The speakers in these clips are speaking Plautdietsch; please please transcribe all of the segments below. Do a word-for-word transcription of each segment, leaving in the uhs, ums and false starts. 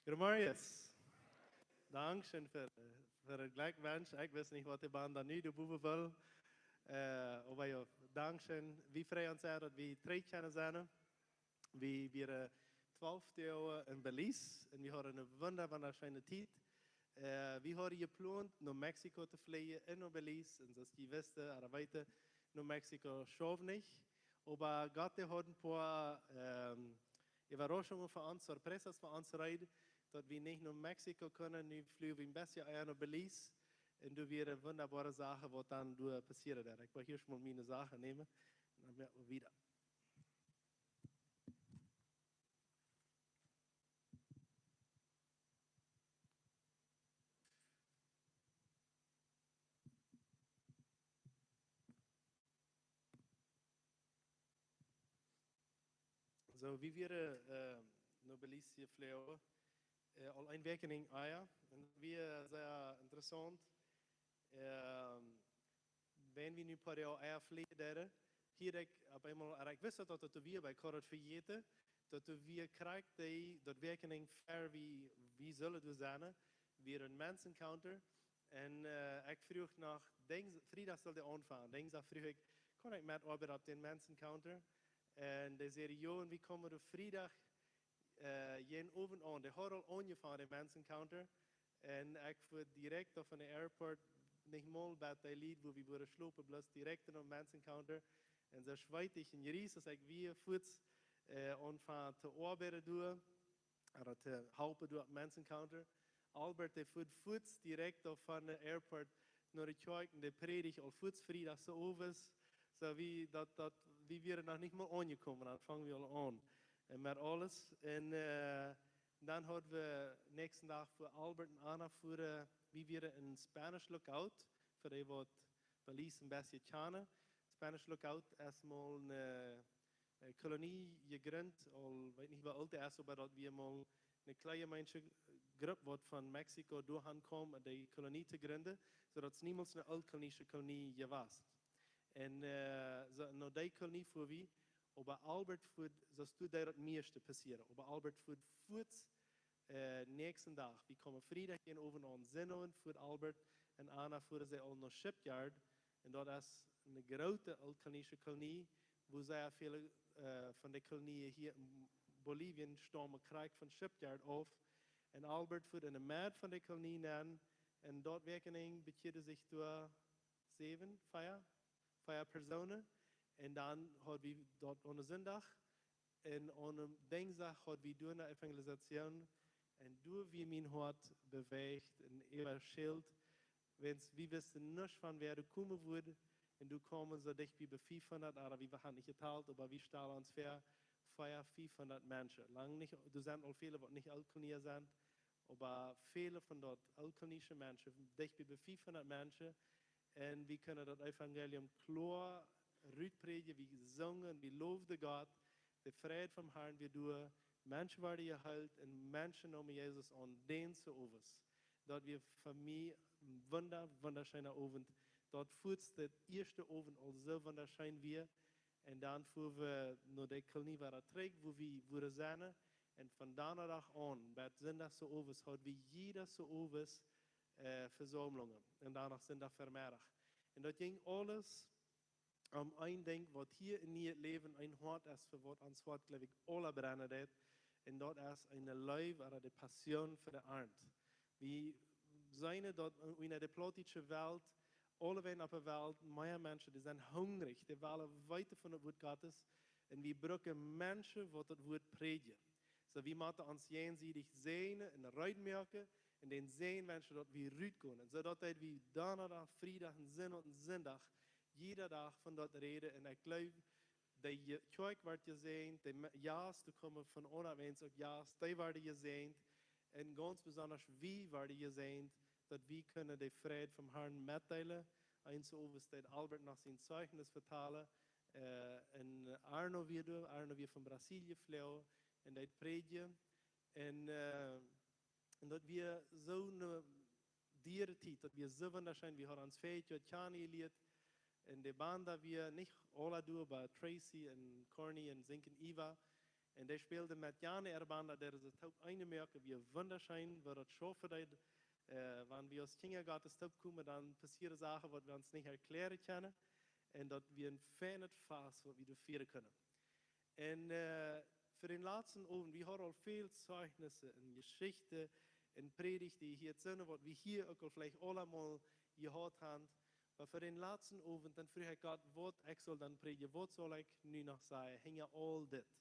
Gregorius. Dankscheen fa, fa daut Jlekjwensch. Ekj wist nich, waut de Band dan nu doa bowen wull. Äh, oba jo, dankscheen. Wie freien ons sea, daut wie trigj kjennen sennen. Wie wieren twalf Doag en Belize un wie hauden eene wunda-, wundascheene Tiet. Äh, wie hauden jeplont, no Mexiko to fleejen un no Belize. Un soo aus jie wisten, ooda weeten, no Mexiko schauft nich. Oba Gott, dee haud een poa, ähm, Äwaraschungen fa ons, sorpresas fa ons reed, daut wie nich no Mexiko kunnen, nu fluagen wie een bät ea no Belize. Un doa wieren wundaboare Sachen, waut dan doa passieren deeden. Ekj woa hia mol miene Sachen nämen un dan moaken wie wieda. Soo, wie wieren, äh, no Belize jefloagen, äh, aul eene Wäakj en ea. Un daut wia sea interessaunt. Ähm, wan wie nu een poa Doag ea fleejen deeden, hieed ekj opp eemol, un ekj wist daut, daut doa wia, oba ekj haud daut vejäten, daut doa wia krakjt dee, daut Wäakjenenj ver wie, wie sullen doa sennen, wia een Men's Encounter. Un, äh, ekj fruach noch, Dinj-, Friedach sull dee aunfangen. Dinjsdach fruach ekj, kaun ekj metoabeiden opp dän Men's Encounter? Un dee säden, jo, un wie komen doa Friedach, äh, jäajen Owent aun. Dee haud aul aunjefongen, dän Men's Encounter. Un ekj fua direkt opp von dän Airport, nich mol bat dee Lied, wua wie wudden schlopen, bloos direkt no dän Men's Encounter. Un soo schweet ekj un jries, aus ekj wia fuaz, äh, aunfunk to oabeiden doa, ooda to halpen doa opp Men's Encounter. Albert, dee fua fuaz direkt opp von dän Airport no de Kjoakj un dee prädicht aul fuaz Friedach soo owes. Soo wie daut, daut, wie wieren noch nich mol aunjekomen, dan fungen wie aul aun. Un met aules. Un, äh, dan hauden wie näakjsten Dach fa Albert un Anna fa, äh, wie wieren en Spanish Lookout, fa dee waut Belize een bät kjanen. Spanish Lookout es mol eene, äh, Kolonie jegrunt, aul weet nich woo oolt dee es, oba daut wia mol eene kjliene Menschengrupp, waut von Mexiko doahan kjeem, dee Kolonie to jrunden, soo daut es niemols eene ooltkolonische Kolonie jewast. Un, äh, soo, no dee Kolonie fua wie, oba Albert fua, soo aus du deist daut mieeschte passieren, oba Albert fua fuaz, äh, näakjsten Dach. Wie komen Friedach jäajen Owent aun, Sinowent fua Albert un Anna fuaren see aul no Shipyard. Un daut es eene groote ooltkolonische Kolonie, wua sea väle, äh, von de Kolonien hia en Bolivien staumen krakjt von Shipyard auf. Un Albert fua en de Medd von de Kolonie nenn. Un daut Wäakjenenj bekjieeden sikj doa säwen, vea, vea Persoonen. Un dan haud wie daut aun Sindach. Un aun Dinjsdach haud wie doa eene Evangelisation. Un doa wia mien Hoat bewäacht un äwaschelt. Wiels wie wisten nuscht von wäa doa komen wudd. Un doa kjeemen soo dicht bie fiefhundat, ooda wie haben nich jetalt, oba wie stalen ons väa, vea, fiefhundat Menschen. Lang nich, doa sent aul väle, waut nich Ooltkolonia sent, oba väle von daut ooltkolonische Menschen, dicht bie fiefhundat Menschen. Un wie kunnen daut Evangelium kloa rutprädjen, wie sungen, wie loowden Gott, de Fräd vom Harn wia doa, Menschen worden jeheelt un Menschen neemen Jesus aun dän Owent. Daut wia fa mie een wunda-, wundascheena Owent. Daut fuaz daut ieeschte Owent aul soo wundascheen wia. Un dan fua wie no de Kolonie wada trigj, wua wie wudden sennen. Un von Donnadach aun, bat Sindach soo owes, haud wie jieda soo owes, äh, Vesaumlungen. Un dan noch Sindach Vemeddach. Un daut jinkj aules om een Dinkj, waut hia en Nieet Läwen een Hoat es, fa waut ons Hoat, jleew ekj, aula brennen deed. Un daut es eene Leew, ooda de Passion fa de Arnt. Wie seenen daut en de plautdietsche Welt, aulewäajen opp de Welt, mea Menschen, dee sent hungrich, dee wellen weeten von daut Wuat Gottes, un wie brucken Menschen, waut daut Wuat prädjen. Soo, wie motten ons jäajensiedich säajnen un reed moaken, un dän Säajen wenschen, daut wie rutgonen. Soo daut wie Donnadach, Friedach un Sinowent un Sindach, jieda Dach von daut räden. Un ekj jleew, de Je-, Kjoakj woat jesäajent, de Me-, Jast, dee komen von aundawäajes uk Jast, dee woaren jesäajent. Un gaunz besonda wie woaren jesäajent, daut wie kunnen de Fräd vom Harn metdeelen. Eenje Owes deed Albert noch sien Zeichnis vetalen. Äh, un Arno wia doa, Arno wia von Brasilien jefloagen, un deed prädjen. Un, äh, un daut wia soone diere Tiet, daut wia soo wundascheen, wie hauden ons väl Joa kjanen jelieet. Un de Band wia nich aula doa, oba Tracy un Corny un Sinken Eva. Un dee spälden met jane äare Band, daut deeden see toop eene moaken, wia wundascheen, woo daut schaufen deed. Wan wie aus Kjinja Gottes toop komen, dan passieren Sachen, waut wie ons nich erkjläaren kjennen. Un daut wia een feinet Fast, waut wie doa fieren kunnen. Un fa dän latsten Owent, wie hauden aul väl Zeichnisse un Jeschichten un Prädichten, dee hia sent, waut wie hia uk aul veleicht aula mol jehaut haben. Oba fa dän latsten Owent, dan fruach ekj Gott, waut ekj sull dan prädjen, waut sull ekj nu noch sajen, hinja aul dit.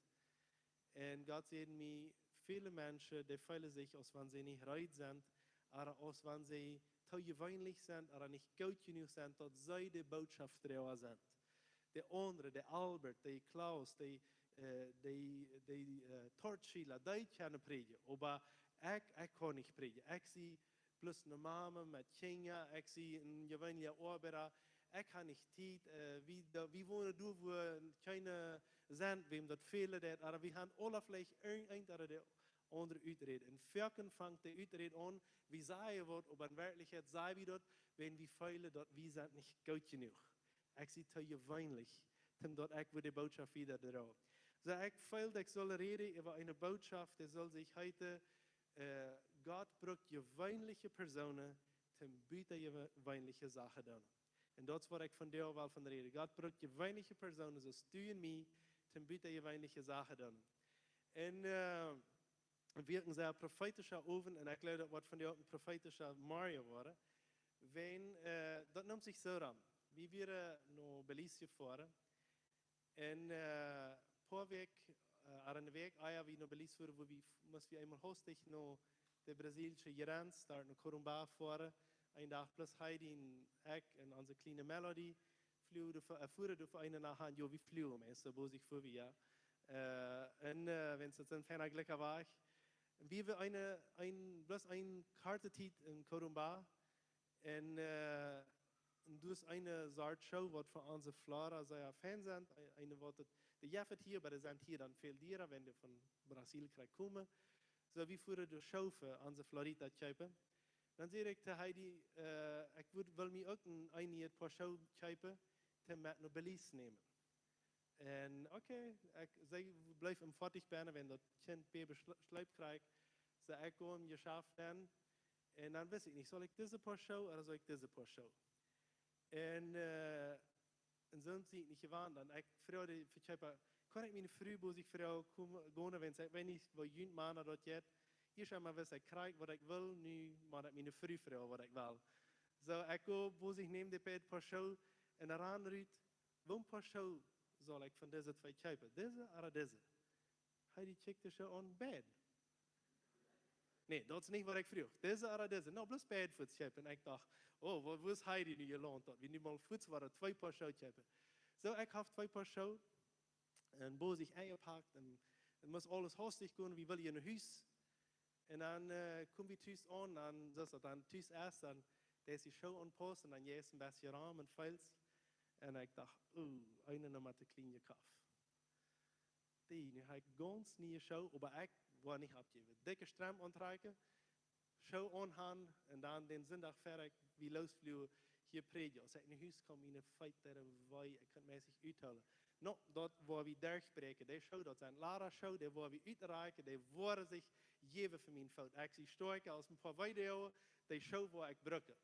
Un Gott säd mie, väle Menschen, dee feelen sikj, aus wan see nich reed sent, ooda aus wan see too jeweenlich sent, ooda nich goot jenuach sent, daut see de Bootschoftdroaga sent. De aundre, de Albert, de Klaus, de, de, de Tortschiela, dee kjennen prädjen. Oba ekj, ekj kaun nich prädjen. Ekj sie bloos ne Mame met Kjinja, ekj sie een jeweenlicha Oabeida. Ekj hab nich Tiet. Wie wonen doa, wua kjeene sent, wäm daut fälen deit. Ooda wie haben aula veleicht irjent eene ooda de aundre Uträd. Un foaken fangt de Uträd aun, wie sajen waut, oba en Werkjlichkjeit saj wie daut, wan wie feelen, daut wie sent nich goot jenuach. Ekj sie too jeweenlich, toom daut ekj wudd de Bootschoft wieda droagen. Soo, ekj feel, ekj sull räden äwa eene Bootschoft, dee sull sikj heeten, Gott brukt jeweenliche Persoonen, toom butajeweenliche Sachen doonen. Un daut es, waut ekj vondoag well von räden. Gott brukt jeweenliche Persoonen, soo aus du un mie, toom butajeweenliche Sachen doonen. Un wia een sea profeetischa Owent, un ekj jleew, daut woat vondoag een profeetischa Morjen woaren. Wan, daut nemt sikj soo dan. Wie wieren no Belize jefoaren. Un poa Wäakj, ooda ne Wäakj ea wie no Belize fuaren, wua wie, must wie eemol haustich no de brasilianische Jrenz, doa no Corumbá foaren. Een Dach plus Heidi un ekj un onse kjliene Melody, fuaren doa fa eene Nacht han, jo, wie fuaren, meist soo bosich fuaren wie, jo. Un wan daut soo een feina Glekj wia, un wie wieren bloos eene korte Tiet en Corumbá, un, un doa es eene Sort Schoo, waut fa onse Flora sea fein sent, eene waut, dee jeft et hia, oba dee sent hia dan väl diera, wan dee von Brasil krakjt komen. Soo, wie fuaren doa Schoo fa onse Florita kjeepen. Dan säd ekj to Heidi, ekj wudd, well mie uk een, een nieet Poa Schoo kjeepen, toom met no Belize nämen. Un okay, ekj, see bleef em Foatich bennen, wan daut Kjint Baby schleep krakjt. Soo, ekj go em Jeschaft nenn. Un dan wist ekj nich, sull ekj dise Poa Schoo ooda sull ekj dise Poa Schoo? Un soont sie ekj nich jewant. Dan ekj fruach de Vekjeepa, kaun ekj miene Fru, bosich fruach, gonen, wan ekj weet nich, woo junt Mana daut jeit. Ieescht emol wist ekj krakjt, waut ekj well, nu mott ekj miene Fru fruagen, waut ekj well. Soo, ekj go, bosich näm de beid Poa Schoo un ran rut, woon Poa Schoo sull ekj von dise twee kjeepen? Dise ooda dise? Heidi kjikjt de Schoo aun, beid. Nä, daut es nich, waut ekj fruach. Dise ooda dise? No, bloos beid fuats kjeepen. Ekj docht, oh, woo es Heidi nu jelaunt, daut wie nu mol fuats woaren twee Poa Schoo kjeepen. Soo, ekj haud twee Poa Schoo un bosich enjepakt un must aules haustich gonen, wie wullen no Hus. Un dan kom wie tus aun, dan, soo aus daut dan tus es, dan deist de Schoo aunpaussen, dan jeist een bät rom un feelst. Un ekj docht, oh, eene Numma to kjlien jekoft. Dee, nu hab ekj gaunz niee Schoo, oba ekj woa nich oppjäwen. Dikje Stremp auntrakjen, Schoo aunhan un dan dän Sindach ver ekj wie loos fluagen, hia prädjen. Aus ekj no Hus kjeem, miene Feet deeden wee, ekj kunn mie nich uthoolen. No, daut woa wie derchbräakjen. Dee Schoo, daut sent Lara Schoo, dee woa wie utrakjen, dee woaren sikj jäwen fa miene Foot. Ekj sie stoakja aus een Poa Weedoag, dee Schoo woa ekj brucken.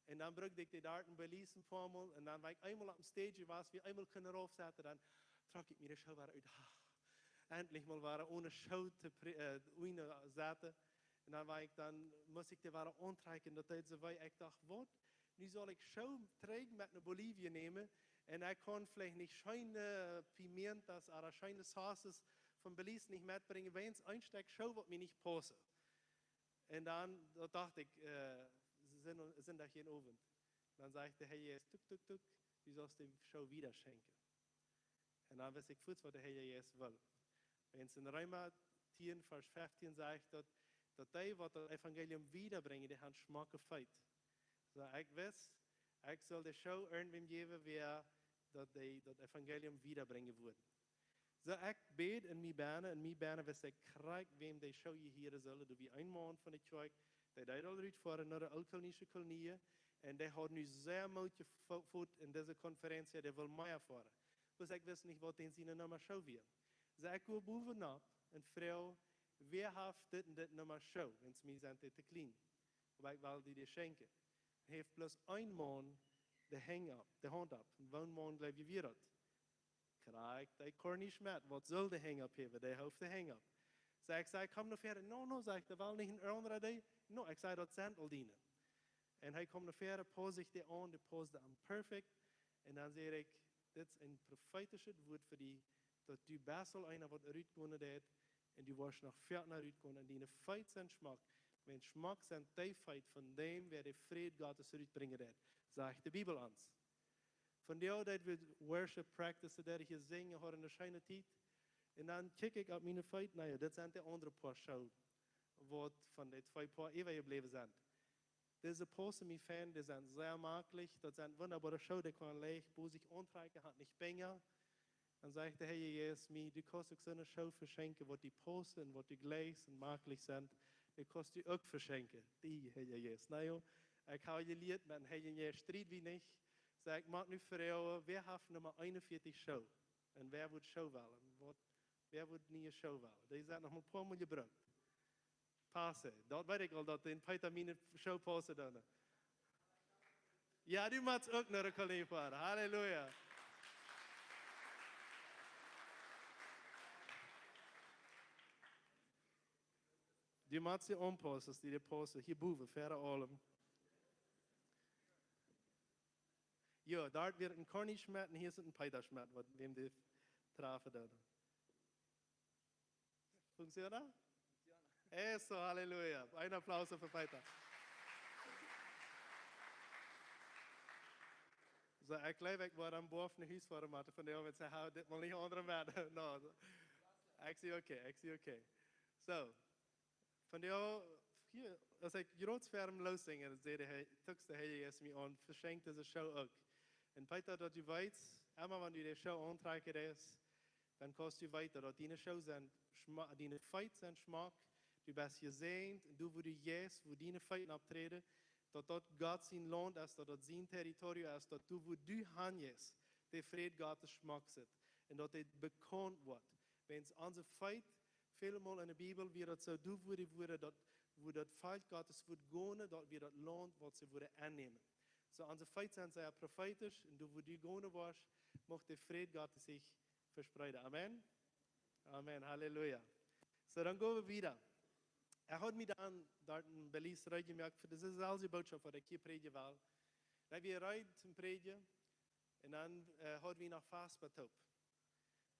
Un dan brukt ekj dee doa en Belize een poa mol. Un dan, wan ekj eemol opp een stage wia, wua wie eemol kunnen raufsetten, dan trock ekj mie de Schoo wada ut. Endlich mol wada one Schoo to, one setten. Un dan, wan ekj dan, must ekj dee wada auntrakjen, daut deed soo wee. Ekj docht, waut? Nu sull ekj Schoo trigj met no Bolivien nämen. Un ekj kaun veleicht nich scheene pimientas ooda scheene sauces von Belize nich metbrinjen, wäajens een Stekj Schoo, waut mie nich paussen. Un dan, daut docht ekj, Sindach jäajen Owent. Dan sajcht de Herr Jesus, tuk, tuk, tuk, du sust de Schoo wieda schenkjen. Un dan wist ekj fuats, waut de Herr Jesus well. Wäajens en Reema tieen, Varsch feftieen sajcht daut, daut dee, waut daut Evangelium wieda brinjen, dee han schmocke Feet. Soo, ekj wist, ekj sull de Schoo irjentwäm jäwen, wäa daut dee daut Evangelium wieda brinjen wudd. Soo, ekj bäd en mie bennen, en mie bennen wist ekj krakjt, wäm dee Schoo jehieren sull. Doa wia een Maun von de Kjoakj, dee deed aul rutfoaren no de ooltkolonische Kolonie, un dee haud nu sea Moot jefo-, foat en dise Konferenz, dee wull mea foaren. Bloos ekj wist nich, waut dän siene Numma Schoo wia. Saj ekj: "Go bowen opp un froag, wäa haft dit un dit Numma Schoo, wiels mie sent dee to kjlien. Oba ekj well die dee schenkjen." Haft bloos een Maun de Henj opp, de Haunt opp. Un woon Maun jleew jie wia daut? Krakjt dee Corny Schmidt, waut sull de Henj opphäwen, dee haft de Henj opp. Saj ekj: "Saj, komm no väaren." "No, no," sajcht hee, "well nich een aundra dee?" "No," ekj saj, "daut sent aul diene." Un hee kjeem no väaren, pausd sikj dee aun, dee pausden am perfekt. Un dan säd ekj: "Dit es een profeetischet Wuat fa die, daut du best aul eena waut rutgonen deit, un du woascht noch väl rutgonen, un diene Feet sent schmock, wiels schmock sent dee Feet von däm, wäa de Fräd Gottes rutbrinjen deit, sajcht de Bibel ons." Vondoag deed wie Worship Practice, deed hia sinjen, hauden eene scheene Tiet. Un dan kjikj ekj opp miene Feet, na jo, dit sent de aundre Poa Schoo, waut von de twee Poa äwajebläwen sent. Dise paussen mie fein, dee sent sea maklich, daut sent wundaboare Schoo, dee kaun leicht bosich auntrakjen, haft nich Binja. Dan sajcht de Herr Jesus mie: "Du kaust uk soone Schoo veschenkjen, waut die paussen un waut du jlikjst un maklich sent, dee kaust du uk veschenkjen, die, Herr Jesus." Na jo, ekj hab jelieet, met een Herr Jesus stried wie nich. Saj ekj: "Mott nu froagen, wäa haft Numma eenunvieetich Schoo? Un wäa wudd Schoo wellen? Waut, wäa wudd niee Schoo wellen?" Dee sent noch een poa Mol jebrukt. Paussen. Daut weet ekj aul, daut dän Peeta miene Schoo paussen dan. Jo, du motst uk no de Kolonie foaren. Halleluja. Du motst die aunpaussen, aus dee die paussen. Hia bowen, ver aulem. Jo, doa wia een Corny Schmidt un hia es een Peeta Schmidt, waut wäm dee trafen deed. Funciona? Eso, halleluja. Een Applaus fa Peeta. Soo, ekj jleew, ekj woa dan bowen no Hus foaren, Martin, von de Oabeit, see haben dit Mol nich aundre met. No, ekj sie okay, ekj sie okay. Soo, vondoag, hia, aus ekj jrod ver am lossjunk, dan säd de Herr, tuk de Herr Jesus mie aun: "Veschenkj dise Schoo uk." Un Peeta, daut du weetst, emma wan du de Schoo auntrakjen deist, dan kaust du weeten, daut diene Schoo sent schmo-, diene Feet sent schmock, du best jesäajent, un doa wua du jeist, wua diene Feet oppträden, daut daut Gott sien Launt es, daut daut sien Territorium es, daut doa wua du hanjeist, de Fräd Gottes schmock sitt, un daut dee bekaunt woat. Wiels onse Feet, väl Mol enne Bibel wia daut soo, doa wua dee wudden daut, wua daut Volkj Gottes wudd gonen, daut wia daut Launt, waut see wudden ennämen. Soo, onse Feet sent sea profeetisch, un doa wua du gonen woascht, mucht de Fräd Gottes sikj vespreeden. Amen. Amen. Halleluja. Soo, dan go wie wieda. Ekj haud mie dan doa en Belize reed jemoakt fa dise selwje Botschaft, waut ekj hia prädjen well. Dan wia reed toom prädjen. Un dan, äh, haud wie noch Fastbad toop.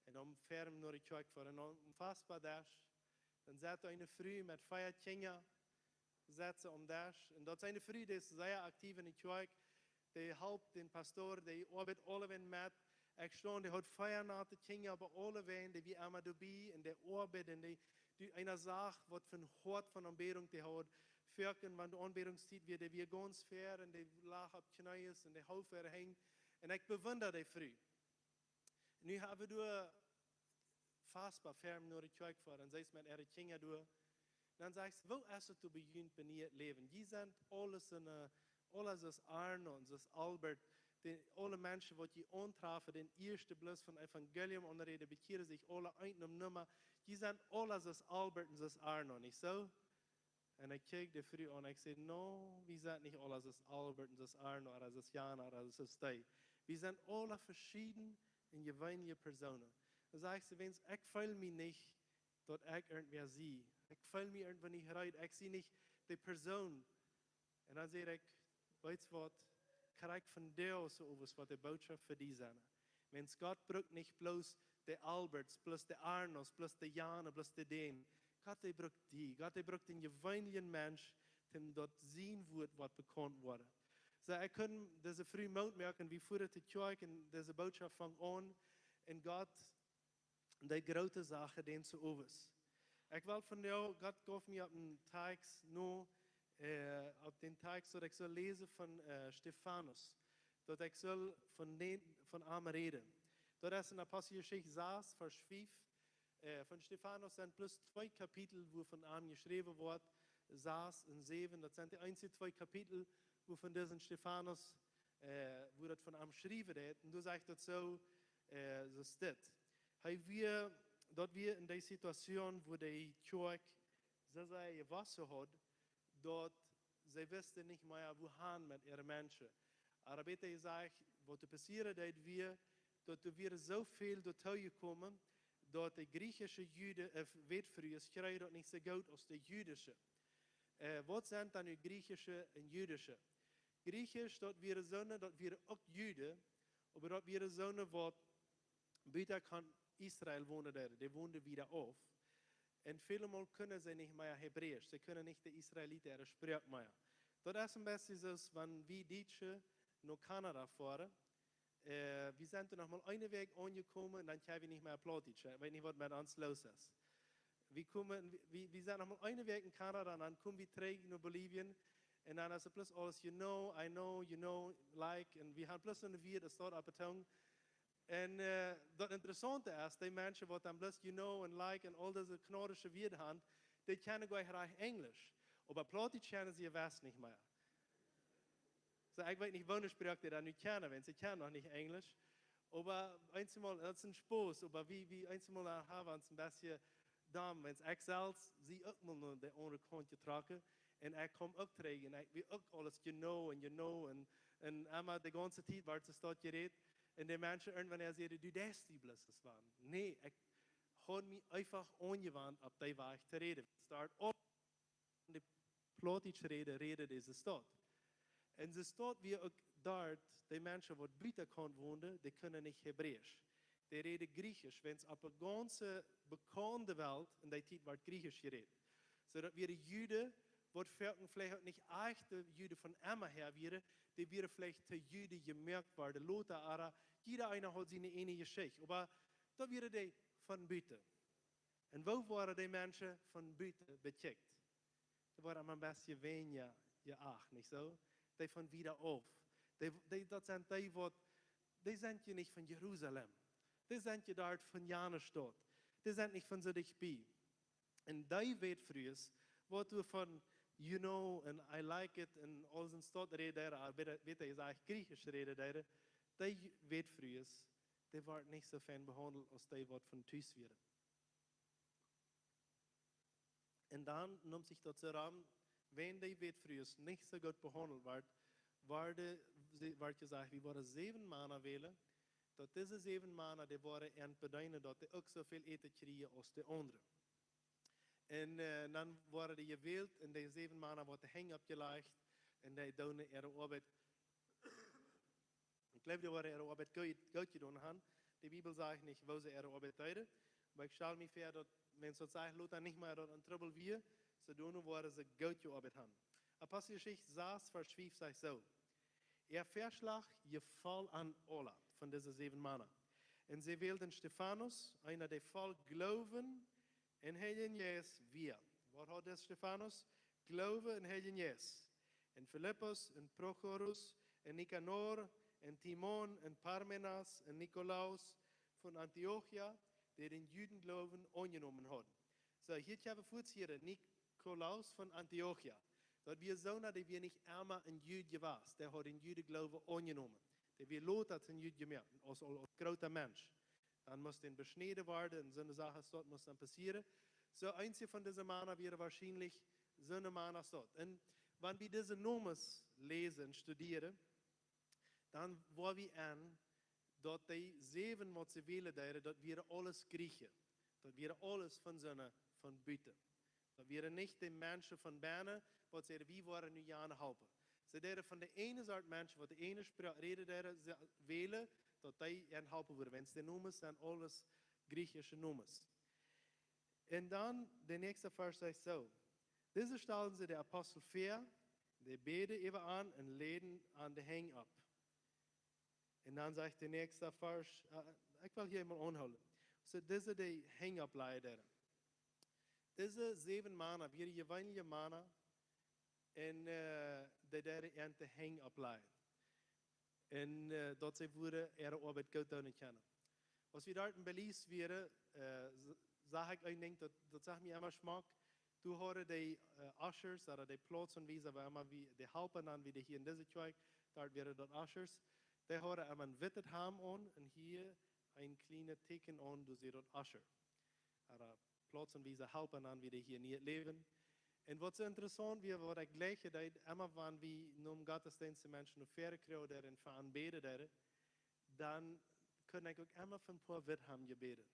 Un dan foaren wie no de Kjoakj foaren. Un aum Fastbad Desch, dan saut doa eene Fru met vea Kjinja, saut see aum Desch. Un daut es eene Fru, dee es sea aktiv enne Kjoakj. Dee halpt dän Pastor, dee oabeit aulewäajen met. Ekj stund, dee haud vea nate Kjinja, oba aulewäajen, dee wia emma doabie un dee oabeit un dee, dee eena sach, waut fa een Hoat von Aunbädunk dee haud. Foaken, wan de Aunbädungstiet wia, dee wia gaunz ver un dee lach opp Kjnees un dee hoof äare Henj. Un ekj bewunda dee Fru. Nu hab wie doa Fastbad ver no de Kjoakj foaren, un see es met äare Kjinja doa. Dan sajcht see: "Woo es et doa bie junt bie junt Läwen? Jie sent aule soone, aule soo aus Arno un soo aus Albert, dee aule Menschen, waut jie auntrafen, dän ieeschten bloos von Evangelium aunräden, bekjieren sikj aule eent nom Numma. Jie sent aule soo aus Albert un soo aus Arno, nich soo?" Un ekj kjikj de Fru aun, ekj säd: "No, wie sent nich aule soo aus Albert un soo aus Arno, ooda soo aus Jan, ooda soo aus dee. Wie sent aule veschieden un jeweenelje Persoonen." Dan sajcht see: "Wiels ekj feel mie nich, daut ekj irjentwäa sie. Ekj feel mie irjentwäa nich reed. Ekj sie nich dee Persoon." Un dan säd ekj: "Weetst waut? Krakjt vondoag soo aus waut de Botschaft fa die sent. Wiels Gott brukt nich bloos de Alberts, bloos de Arnos, bloos de Jane, bloos de dän. Gott, dee brukt die. Gott, dee brukt dän jeweeneljen Mensch, däm daut sien Wuat woat bekaunt woaren." Soo, ekj kunn dise Fru Moot moaken, wie fuaren to Kjoakj un dise Botschaft funk aun. Un Gott deed groote Sachen dän Owent. Ekj well vondoag, Gott jeef mie opp een Tekst no, äh, opp dän Tekst, daut ekj sull läsen von, äh, Stefanus. Daut ekj sull von dän, von am räden. Daut es en Aposteljeschicht sas, Varsch fief. Äh, von Stefanus sent bloos twee Kapitel, wua von am jeschräwen woat, sas un säwen. Daut sent de eensje twee Kapitel, wua von disen Stefanus, äh, wua daut von am jeschräwen woat. Un doa sajcht daut soo, äh, soo steit. Hee wia daut wia en dee Situation, wua dee Kjoakj soo sea jewossen haud, daut see wisten nich mea, wua han met äare Menschen. Oba bäta jesajcht, waut doa passieren deed, wia, daut doa wieren soo väl doatoo jekomen, daut de griechische Juden, äh, Wätfrues kjrieejen daut nich soo goot aus de jüdische. Äh, waut sent dan nu griechische un jüdische? Griechisch, daut wieren soone, daut wieren uk Juden, oba daut wieren soone, waut buta Israel wonen deeden, dee wonden wieda auf. Un välemol kunnen see nich mea Hebräisch, see kunnen nich de Israeliten äare Sproak mea. Daut es een bät soo aus wan wie Dietsche no Kanada foaren. Äh, wie sent doa noch mol eene Wäakj aunjekomen un dan kjenn wie nich mea Plautdietsch. Ekj weet nich, waut met ons loos es. Wie komen, wie, wie, wie sent noch mol eene Wäakj en Kanada un dan komen wie trigj no Bolivien. Un dan es et bloos aules, you know, I know, you know, like. Un wie haben bloos een Wort, daut steit oppe Tung. Un, äh, daut Interessaunte es, dee Menschen, waut dan bloos you know un like un aul dise knaudische Wieed haben, dee kjennen goanich rajcht Enjlisch. Oba Plautdietsch kjennen see jewess nich mea. Soo, ekj weet nich, woone Sproak dee dan nu kjennen, wiels see kjennen noch nich Enjlisch. Oba eensjemol, daut es een Spos, oba wie, wie eensjemol haben wie ons een bät domm, wiels ekj selfst sie uk mol no de aundre Kaunt jetrocken. Un ekj kjeem uk trigj un ekj wia uk aules you know un you know un, un emma de gaunze Tiet wort see daut jerät. Un de Menschen irjentwan säden: "Du deist die bloos aus wan." Nä, ekj haud mie eefach aunjewant, opp dee Wajch to räden. Start opp de Plautdietsch räden, räden dee soo. Un soo wia uk doa, de Menschen, waut buta Kaunt wonden, dee kunnen nich Hebräisch. Dee räden Griechisch, wiels opp de gaunze bekaunde Welt en dee Tiet wort Griechisch jerät. Soo daut wieren Juden, waut foaken veleicht uk nich echte Juden von emma häa wieren, dee wieren veleicht to Juden jemoakt worden, lota, oba jieda eena haud siene ieejne Jeschicht. Oba daut wieren dee von buta. Un woo wieren dee Menschen von buta bekjikjt? Dee wieren emma een bät weinja jeacht, nich soo? Dee von wieda auf. Dee, dee, daut sent dee, waut, dee sent je nich von Jerusalem. Dee sent je doa von jane Staut. Dee sent nich von soo dicht bie. Un dee Wätfrues, waut doa von you know un I like it un aul soone Staut räden, oba bäta, bäta jesajcht Griechisch räden, dee Wätfrues, dee worden nich soo fein behaundelt aus dee, waut von tus wieren. Un dan neem sikj daut soo rom, wan dee Wätfrues nich soo goot behaundelt worden, worden, see, wort jesajcht, wie woaren säwen Mana wälen, daut dise säwen Mana, dee woaren an bedeenen, daut dee uk soo väl Äten kjrieen aus de aundre. Un, äh, dan woaren dee jewält un dee säwen Mana woat de Henj oppjelajcht un dee doonen äare Oabeit. Ekj jleew, dee woaren äare Oabeit goot, goot jedonen haben. De Bibel sajcht nich, woo see äare Oabeit deeden. Oba ekj stal mie väa, daut, wan see daut sajcht, lota nich mea daut een Trubbel wia, soo doonen woaren see goot jeoabeit haben. Aposteljeschicht sas, Varsch fief sajcht soo: Äa Väaschlach jefoll an aula von dise säwen Mana. Un see wälden Stefanus, eena dee voll Gloowen un Heiljen Jeist wia. Waut haud dis Stefanus? Gloowen un Heiljen Jeist. Un Filippus un Prochorus un Nikanor un Timon un Parmenas un Nikolaus von Antiochia, dee dän Judengloowen aunjenomen hauden. Soo, hia haben wie fuaz hia Nikolaus von Antiochia. Daut wia soona, dee wia nich emma een Jud jewast. Dee haud dän Judengloowen aunjenomen. Dee wia lota een Jud jemoakt, aus, aus, aus groota Mensch. Dan must dee beschnäden woaren un soone Sachen, daut must dan passieren. Soo, eenje von dise Mana wieren woarschienlich soone Mana daut. Un wan wie dise Nomes läsen un studieren, dan woa wie en, daut dee säwen, waut see wälen deeden, daut wieren aules Griechen. Daut wieren aules von soone, von buta. Daut wieren nich dee Menschen von bennen, waut säden, wie woaren nu jane halpen. See deeden von de eene Sort Menschen, waut de eene Sproak räden deeden, see wälen, daut dee an halpen wudden. Wan dee Nomes sent aules griechische Nomes. Un dan, de näakjste Varsch sajcht soo: Dise stalden see de Apostel väa, dee bäden äwa an un läden an de Henj opp. Un dan sajcht de näakjste Varsch, äh, ekj well hia mol aunhoolen. Soo, dise dee Henj opplajen deeden. Dise säwen Mana, wieren jeweenelje Mana, un, äh, dee deeden an de Henj opplajen. Un, äh, daut see wudden äare Oabeit goot doonen kjennen. Aus wie doa en Belize wieren, äh, s-, sach ekj een Dinkj, daut, daut sach mie emma schmock. Doa hauden dee, äh, Ushers, ooda dee Plautsanwiesa, wua emma wie, dee halpen dan, woo dee hia en dise Kjoakj, doa wieren daut Ushers. Dee hauden emma een wittet Hamd aun un hia een kjlienet Tieekjen aun, doa säd daut Usher. ooda plautsenwiese Halpa aun, wie dee hia nich läwen. Un waut soo interessaunt wia, waut ekj jlikj deed, emma wan wie nom Gottesdeenst Menschen no väaren kjrieen un fa an bäden deeden, dan kunn ekj uk emma fa een poa Witthemd bäden.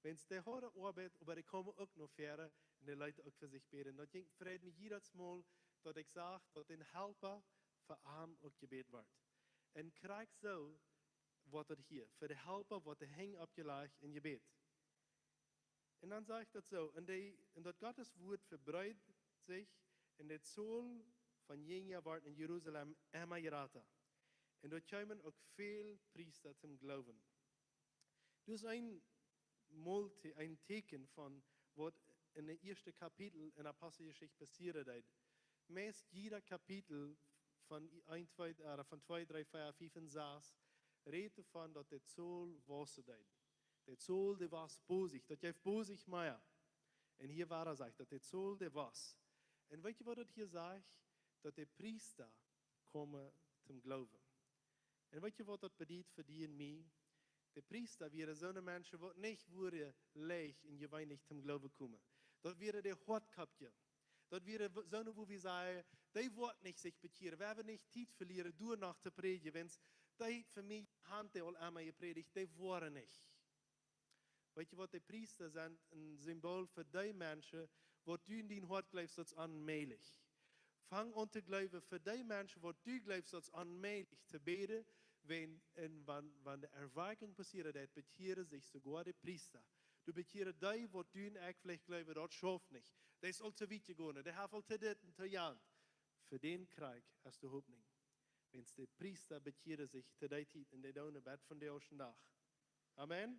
Wan dee hauden Oabeit, oba dee kjeemen uk no väaren un dee leeten uk fa sikj bäden. Daut jinkj, freid mie jiedet Mol, daut ekj sach, daut dän Halpa fa an uk jebäden wort. Un krakjt soo wort daut hia, fa de Halpa wort de Henj oppjelajcht un jebäden. Un dan sajcht daut soo, un dee, un daut Gottes Wuat vebreet sikj, un de Tol von Jinja wort en Jerusalem emma jrata. Un doa kjeemen uk väl Priesta toom Gloowen. Daut es een Multi-, een Tieekjen von waut en daut ieeschte Kapitel en Aposteljeschicht passieren deed. Meist jiedet Kapitel von een, twee, äh, von twee, dree, vea, fief un sas rät doavon, daut de Tol wausen deed. De Tol, dee wia bosich, daut jeef bosich mea. Un hia wia, sajcht, daut de Tol, dee wia. Un weet jie, waut daut hia sajcht? Daut de Priesta kjeemen toom Gloowen. Un weet jie, waut daut bediet fa die un mie? De Priesta wieren soone Menschen, waut nich wudden leicht un jeweenlich toom Gloowen komen. Daut wieren de Hoatkoppkjes. Daut wieren w-, soone, wua wie sajen, dee woat nich sikj bekjieren. Wie haben nich Tiet velieren, doa noch to prädjen, wan dee fa mie haft dee aul emol jeprädicht, dee woaren nich. Weet jie waut, de Priesta sent een Symbol fa dee Menschen, waut du en dien Hoat jleefst, daut es onmäajlich. Fang aun to gloowen fa dee Menschen, waut du jleefst, daut es onmäajlich to bäden, wan, un wan, wan de Erweckung passieren deit, bekjieren sikj soogoa de Priesta. Doa bekjieren dee, waut du un ekj veleicht jleewen, daut schauft nich. Dee es aul to wiet jegonen, dee haft aul to dit un to jant. Fa dän krakjt es de Hopninj. Wan de Priesta bekjieren sikj to dee Tiet un dee doonen bat vondoag dän Dach. Amen.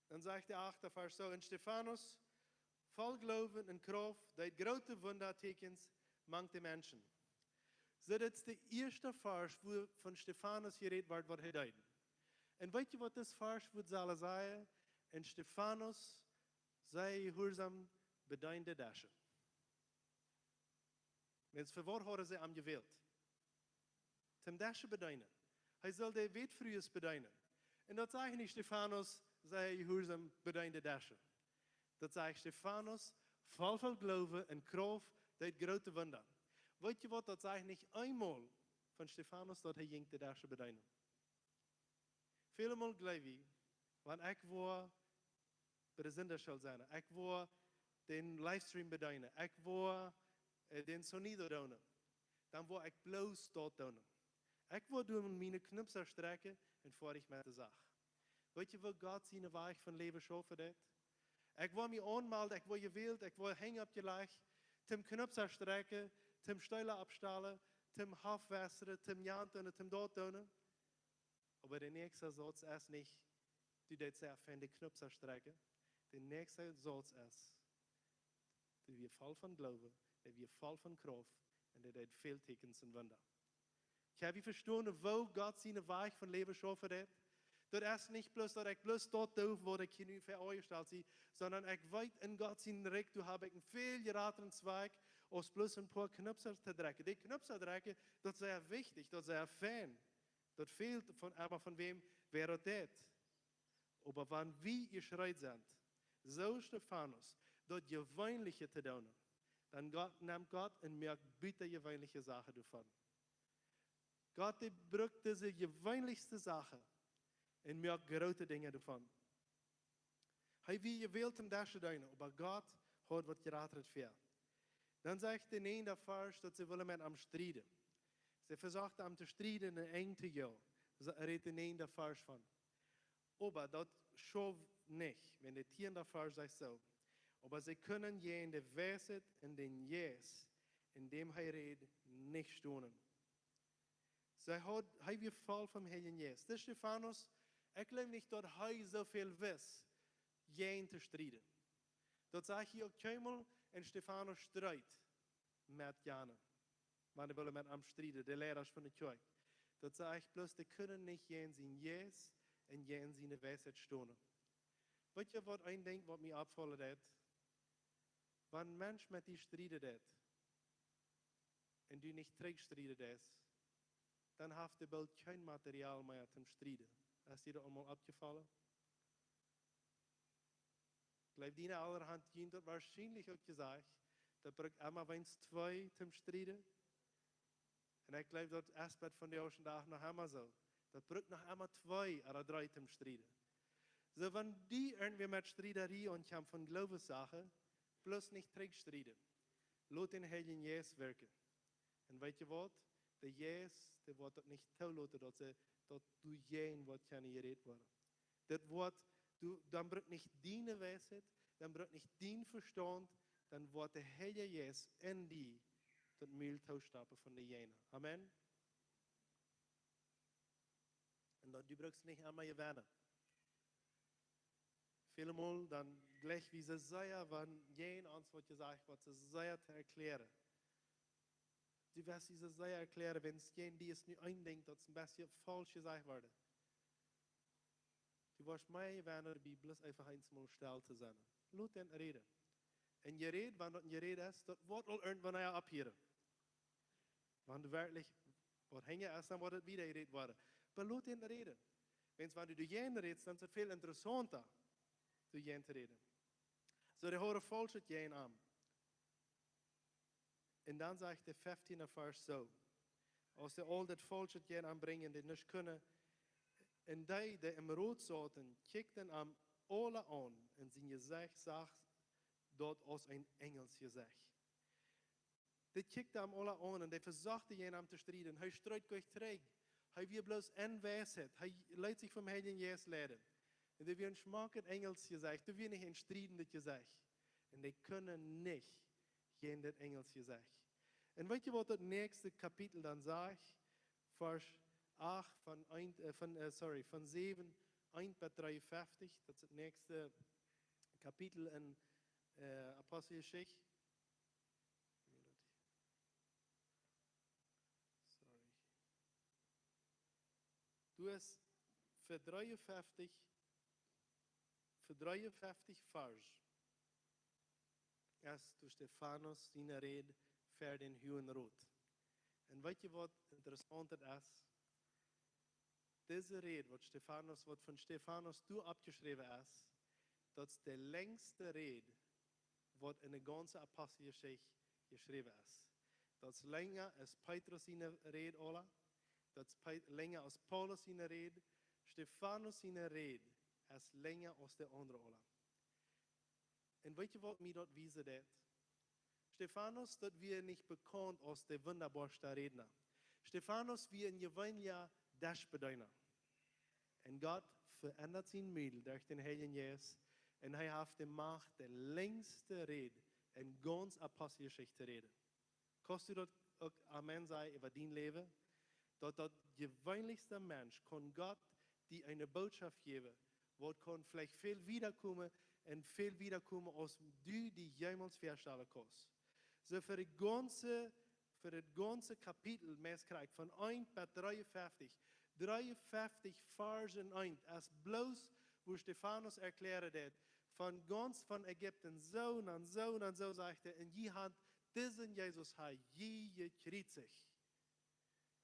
Dan sajcht de achte Varsch soo: Un Stefanus, voll Gloowen un Krauft, deed groote Wundatieekjens mank de Menschen. Soo, daut es de ieeschte Varsch, wua von Stefanus jerät woat, waut hee deed. Un weet jie, waut dis Varsch wudd sellen sajen? Un Stefanus, sea jehuarsom, bedeend de Deschen. Wan, fa waut hauden see am jewält? Toom Deschen bedeenen. Hee sull de Wätfrues bedeenen. Un daut sajcht nich Stefanus, sea jehuarsom, bedeend de Deschen. Daut sajcht Stefanus, voll, voll Gloowen un Krauft, deed groote Wunda. Weet jie waut, daut sajcht nich eemol von Stefanus, daut hee jinkj de Deschen bedeenen. Väle Mol jleew wie, wan ekj woa bie de Sindachschool sennen, ekj woa dän Livestream bedeenen, ekj woa, äh, dän Sonido doonen, dan woa ekj bloos daut doonen. Ekj woa doa miene Knupsa strekjen un foadich met de Sach. Weet jie, woo Gott sienen Wajch von Läwen schaufen deit? Ekj woa mie aunmelden, ekj woa jewält, ekj woa Henj oppjelajcht, toom Knupsa strekjen, toom Steela oppstalen, toom Hoff wässren, toom jant doonen, toom daut doonen. Oba de näakjste Sauz es nich, du deetst sea fein de Knupsa strekjen. De näakjste Sauz es, dee wia voll von Gloowen, dee wia voll von Krauft un dee deed väl Tieekjens un Wunda. Kjenn wie vestonen, woo Gott sienen Wajch von Läwen schaufen deit? Daut es nich bloos, daut ekj bloos daut doo, waut ekj hia nu väajestalt sie, sonda ekj weet, en Gott sien Rikj, doa hab ekj een väl jratren Zweck, aus bloos een poa Knupsa to drekjen. De Knupsa drekjen, daut es sea wichtich, daut es sea fein. Daut fält von, oba von wäm, wäa daut deit. Oba wan wie jeschreet sent, soo aus Stefanus, daut Jeweenelje to doonen, dan Gott, nemt Gott un moakt butajeweenelje Sachen doavon. Gott, dee brukt dise jeweenlichste Sachen un moakt groote Dinja doavon. Hee wia jewält toom Deschen deenen, oba Gott haud waut jratret väa. Dan sajcht de näajende Varsch, daut see wullen met am strieden. See vesochten am to strieden un am to joagen. Soo rät de näajende Varsch von. Oba daut schauft nich, wan de tieende Varsch sajcht soo: Oba see kunnen jäajen de Weisheit un dän Jeist, en däm hee räd, nich stonen. See haud, hee wia voll vom Heiljen Jeist. Dis Stefanus, ekj jleew nich, daut hee soo väl wist, jäajen to strieden. Daut sajcht hia uk kjeenmol, un Stefanus stritt met jane, wan dee wullen met am strieden, de Leidasch von de Kjoakj. Daut sajcht bloos, dee kunnen nich jäajen sienen Jeist un jäajen siene Weisheit stonen. Weet jie waut een Dinkj, waut mie oppfaulen deit? Wan een Mensch met die strieden deit, un du nich trigj strieden deist, dan haft dee boolt kjeen Material mea toom strieden. Es die daut aul mol oppjefollen? Jleew, diene Elren han junt daut woarschienlich uk jesajcht, daut brukt emma weens twee toom strieden. Un ekj jleew, daut es bat vondoag dän Dach noch emma soo. Daut brukt noch emma twee ooda dree toom strieden. Soo, wan die irjentwäa met Striedarie aunkommen von Gloowessachen, bloos nich trigj strieden. Lot dän Heiljen Jeist werkjen. Un weet jie waut? De Jeist, dee woat daut nich toloten, daut see, daut doa jäajen woat kjennen jerät woaren. Daut woat, du, dan brukt nich diene Weisheit, dan brukt nich dien Vestaunt, dan woat de Heilje Jeist en die daut Mul toostoppen von de Jäajna. Amen. Un daut, du brukst nich emma jewennen. Väle Mol dan jlikj wie soo sea, wan jäajen ons woat jesajcht, woat soo sea to erkjläaren. Du woascht die soo sea erkjläaren, wan jäajen die es nu een Dinkj, daut es een bät faulsch jesajcht worden. Du woascht mea jewennen, doabie bloos eefach eemol stell to sennen. Lot dän räden. Een Jeräd, wan daut een Jeräd es, daut woat aul irjentwanea opphieren. Wan du werkjlich waut henjen es, dan woat et wieda jerät woaren. Oba lot dän räden. Wan, wan du doajäajen rätst, dan es et väl interessaunta, doajäajen to räden. Soo, dee hieren faulschet jäajen am. Un dan sajcht de feftiende Varsch soo: Aus see aul daut faulschet jäajen am brinjen, dee nuscht kunnen, un dee, dee em Rot sauten, kjikjten am aula aun, un sien Jesecht sach daut aus een Enjelsjesecht. Dee kjikjten am aula aun un dee vesochten jäajen am to strieden. Hee street goanich trigj. Hee wia bloos en Weisheit. Hee leet sikj vom Heiljen Jeist leiden. Un dee wia een schmocket Enjelsjesecht. Dee wia nich een striedendet Jesecht. Un dee kunnen nich jäajen daut Enjelsjesecht. Un weet jie, waut daut näakjste Kapitel dan sajcht? Varsch acht von een, äh, von, äh, sorry, von säwen, een bat dreeunfeftich. Daut es daut näakjste Kapitel en, äh, Aposteljeschicht. Sorry. Du hast fa dreeunfeftich, fa dreeunfeftich Varsch es doa Stefanus siene Räd ver dän Huagen Rot. Un weet jie, waut interessaunt es? Dise Räd, waut Stefanus, waut von Stefanus doa oppjeschräwen es, daut es de lenjste Räd, waut en de gaunze Aposteljeschicht jeschräwen es. Daut es lenja aus Petrus siene Räd aula. Daut es Pe-, lenja aus Paulus siene Räd. Stefanus siene Räd es lenja aus de aundre aula. Un weet jie, waut mie daut wiesen deit? Stefanus, daut wia nich bekaunt aus de wundaboaste Rädna. Stefanus wia een jeweenelja Deschbedeena. Un Gott veendat sien Mul derch dän Heiljen Jeist. Un hee haft de Macht, de lenjste Räd en gaunz Aposteljeschicht to räden. Kaust du daut uk Amen sajen äwa dien Läwen? Daut daut jeweenlichste Mensch kaun Gott die eene Bootschoft jäwen, waut kaun veleicht väl wieda komen un väl wieda komen, aus du die jemols väastalen kaust. Soo fa de gaunze, fa daut gaunze Kapitel, meist krakjt von een bat dreeunfeftich, dreeunfeftich Varsch en een, es bloos, wua Stefanus erkjläaren deit, von gaunz von Ägipten, soo un soo un soo, sajcht hee, un jie han disen Jesus ha jie jekjriezicht.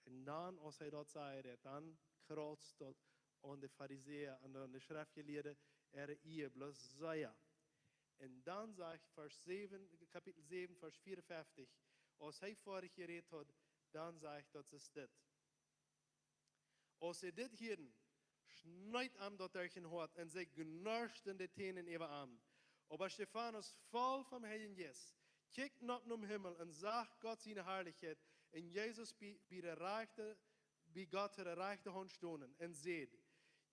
Un dan, aus hee daut säd, dan krauzt daut aun de Farisäa un aun de Schreftjelieede äare Iea bloos sea. Un dan sajcht Varsch säwen, Kapitel säwen, Varsch vieeunfeftich, aus hee foadich jerät haud, dan sajcht daut es dit. Aus see dit hieeden, schneet am daut derch daut Hoat un see gnaschten de Tänen äwa am. Oba Stefanus, voll vom Heiljen Jeist, kjikjt nopp nom Himmel un sach Gott siene Harlichkjeit un Jesus bie, bie de rajchte, bie Gott siene rajchte Haunt stonen un säd: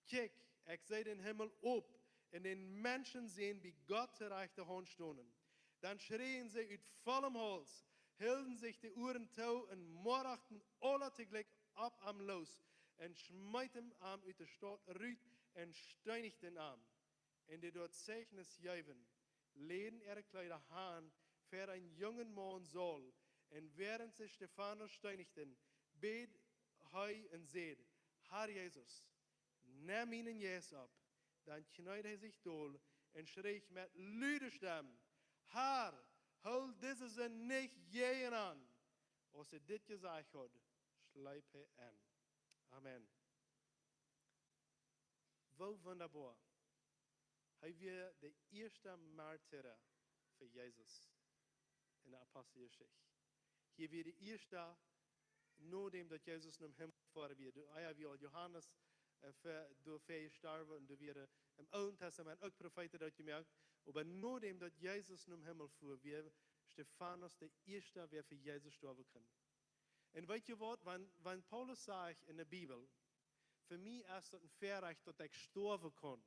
Kjikj, ekj see dän Himmel op un dän Menschensän bie Gott siene rajchte Haunt stonen. Dan schräajen see ut vollem Hauls, hilden sikj de Uaren too un moachten aula toojlikj opp am loos un schmeeten am ut de Staut rut un steenichten am. Un dee doa Zeichnis jeewen, läden äare Kjleeda han ver een jungen Maun Saul, un wäarent see Stefanus steenichten, bäd hee un säd: Herr Jesus, nemm mienen Jeist opp. Dan kjneed hee sikj dol un schräch met lude Stemm: Herr, hool dise Sind nich jäajen an. Aus hee dit jesajcht haud, schleep hee en. Amen. Woo wundaboa. Hee wia de ieeschta Märtira fa Jesus en de Aposteljeschicht. Hee wia de ieeschta, nodäm daut Jesus nom Himmel jefoaren wia. Doa, ah jo, wia aul Johanes, äh, fa, doa fa jestorwen un doa wieren em Oolen Testament uk Profeeten doot jemoakt. Oba nodäm daut Jesus nom Himmel fua, wia Stefanus de ieeschta, wäa fa Jesus stoawen kunn. Un weet jie waut, wan, wan Paulus sajcht en de Bibel, fa mie es daut een Väarajcht, daut ekj stoawen kaun,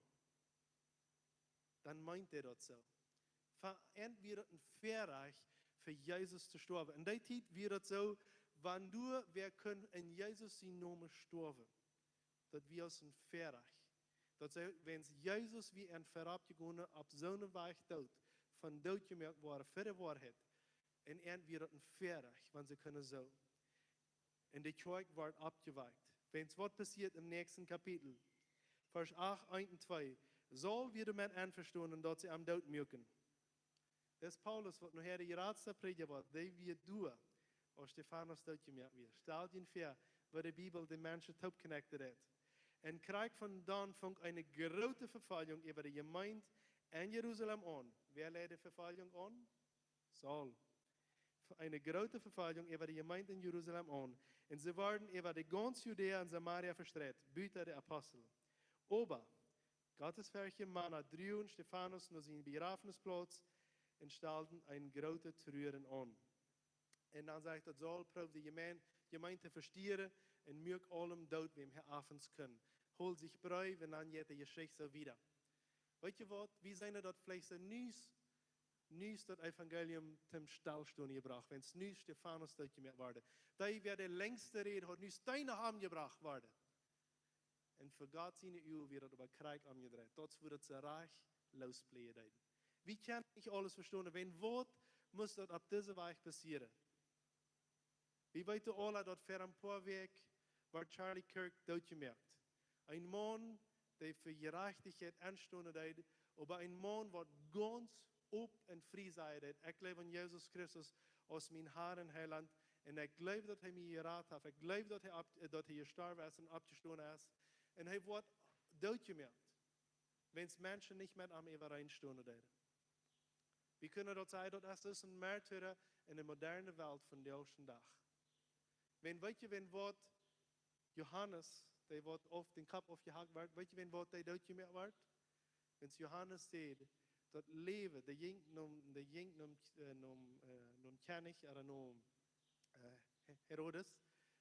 dan meent hee daut soo. Fa an wia daut een Väarajcht, fa Jesus to stoawen. En dee Tiet wia daut soo, wan doa wäa kunn en Jesus sien Nomen stoawen, daut wia aus een Väarajcht. Daut see, wan Jesus wia an verop jegonen, opp soone Wajch doot, von doot jemoakt woaren fa de Woarheit, un an wia daut een Väarajcht, wan see kunnen soo. Un de Kjoakj wort oppjewakjt. Wan waut passieet em näakjsten Kapitel? Varsch acht, eent un twee. Saul wia doamet envestonen, daut see am doot muaken. Dis Paulus, waut nohäa de jratsta Prädja wort, dee wia doa, aus Stefanus doot jemoakt wia. Stalt junt väa, woo de Bibel de Menschen toop connected haft. Un krakjt von dan funk eene groote Vefoljunk äwa de Jemeent en Jerusalem aun. Wäa leid de Vefoljunk aun? Saul. Eene groote Vefoljunk äwa de Jemeent en Jerusalem aun. Un see worden äwa de gaunze Judäa un Samaria vestreit, buta de Apostel. Oba gottesferchtje Mana druagen Stefanus no siene Bejrafnisplauz un stalden eene groote Truaren aun. Un dan sajcht daut, Saul proowd de Jemeent, Jemeent to vestieren un muak aulem doot, wäm hee afens kunn. Hold sikj breef un dan jeit de Jeschicht soo wieda. Weet jie waut? Wie seenen daut veleicht soo nus, nus daut Evangelium toom Stellstonen jebrocht, wan nus Stefanus doot jemoakt wort. Dee, wäa de längste Räd haud, nus dee no am jebrocht wort. Un fa Gott siene Uagen wia daut oba krakjt omjedreit. Daut wia daut Rajcht loosbläjen deed. Wie kjennen nich aules vestonen. Wan waut must daut opp dise Wajch passieren? Wie weeten aula, daut ver een poa Wäakj wort Charlie Kirk doot jemoakt. Een Maun, dee fa Jerajchtichkjeit enstonen deed, oba een Maun, waut gaunz op un frie sajen deed: Ekj jleew aun Jesus Christus aus mien Har un Heilaunt, un ekj jleew, daut hee mie jerat haft. Ekj jleew, daut hee opp-, daut hee jestorwen es un oppjestonen es. Un hee wort doot jemoakt, wan Menschen nich met am äwareen stonen deeden. Wie kunnen daut sajen, daut es dus een Märtira en de moderne Welt von dän Dach. Wan, weet jie, wan waut Johanes, dee waut opp dän Kopp aufjehakt wort, weet jie, wan waut dee doot jemoakt wort? Wan Johanes säd, daut Läwen, dee jinkj nom, dee jinkj nom, äh, nom, äh, nom Kjennich, ooda nom, äh, He-, Herodes,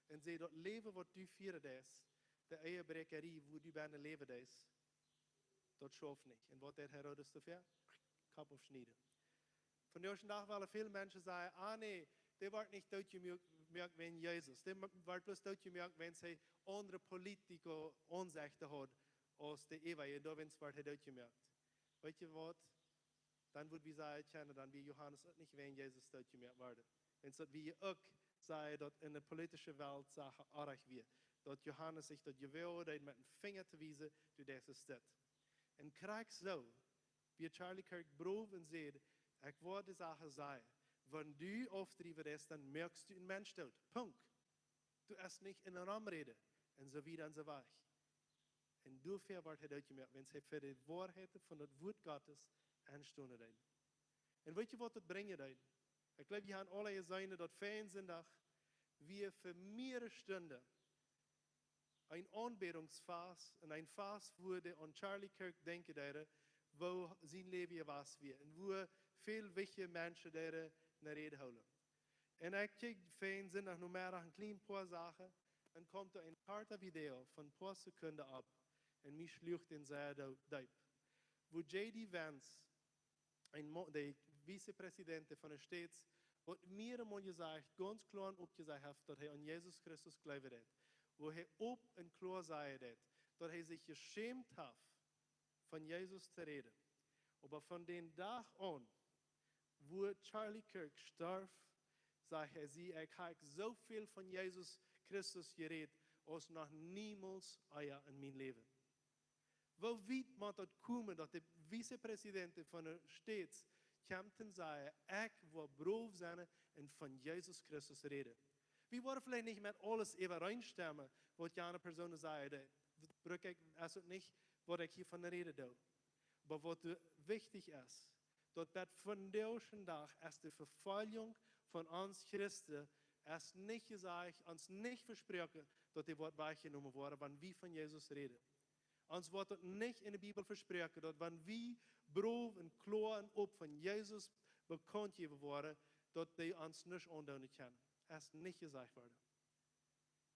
un säd: Daut Läwen, waut du fieren deist, de Ehebräakjarie, woo du bennen läwen deist, daut schauft nich. Un waut deed Herodes doafäa? Kopp aufschnieden. Von dän Dach wellen väl Menschen sajen: Ah, nä, dee wort nich doot jemoakt wäajen Jesus. Dee mo-, wort bloos doot jemoakt, wan hee aundre politische Aunsechten haud aus de Eva, un doawäajen wort hee doot jemoakt. Weet jie waut? Dan wudd wie sajen kjennen, dan wia Johanes uk nich wäajen Jesus doot jemoakt worden. Wan daut wia uk, sajen, daut en de politische Welt Sachen oajch wia. Daut Johanes sikj daut jewoagen deed, met een Finja to wiesen, du deist dit. Un krakjt soo wia Charlie Kirk brow un säd: Ekj woa de Sachen sajen. Wan du aufdriewen deist, dan moakst du een Mensch doot. Punkt. Du hast nich en Rum räden. Un soo wieda un soo wajch. Un doafäa wort hee doot jemoakt, wan hee fa de Woarheit von daut Wuat Gottes enstonen deed. Un weet jie, waut daut brinjen deed? Ekj jleew, wie haben aula jeseenen, daut verjen Sindach wia fa mearere Stunden een Aunbädungsfast un een Fast, wua dee aun Charlie Kirk denkjen deeden, woo sien Läwen jewast wia un wua väl wichtje Menschen deeden ne Räd hoolen. Un ekj kjikj verjen Sindach Nomeddach een kjlien poa Sachen un kjeem doa een kortet Video von poa Sekunden opp. Un mie schluach daut sea doo-, deep. Wua J D Vance, een Mo-, de Vicepresident von de States, waut mearemol jesajcht, gaunz kloa oppjesajcht haft, daut hee aun Jesus Christus jleewen deed. Wua hee op un kloa sajen deed, daut hee sikj jeschämt haft, von Jesus to räden. Oba von dän Dach aun, wua Charlie Kirk storf, sajcht hee: Sie, ekj hab soo väl von Jesus Christus jerät aus noch niemols ea en mien Läwen. Woo wiet mott daut komen, daut de Vicepresident von de States kjemt un sajcht: Ekj woa brow sennen un von Jesus Christus räden? Wie woaren veleicht nich met aules äwareenstemmen, waut jane Persoon sajcht, daut bruck ekj, es uk nich, waut ekj hia von räden doo. Oba waut doa wichtich es, daut bat vondoag dän Dach es de Vefoljunk von ons Christen es nich jesajcht, ons nich vesproaken, daut dee woat wajchjenomen woaren, wan wie von Jesus räden. Ons woat daut nich enne Bibel vesproaken, daut wan wie brow un kloa un op von Jesus bekaunt jäwen woaren, daut dee ons nuscht aundoonen kjennen. Es nich jesajcht worden.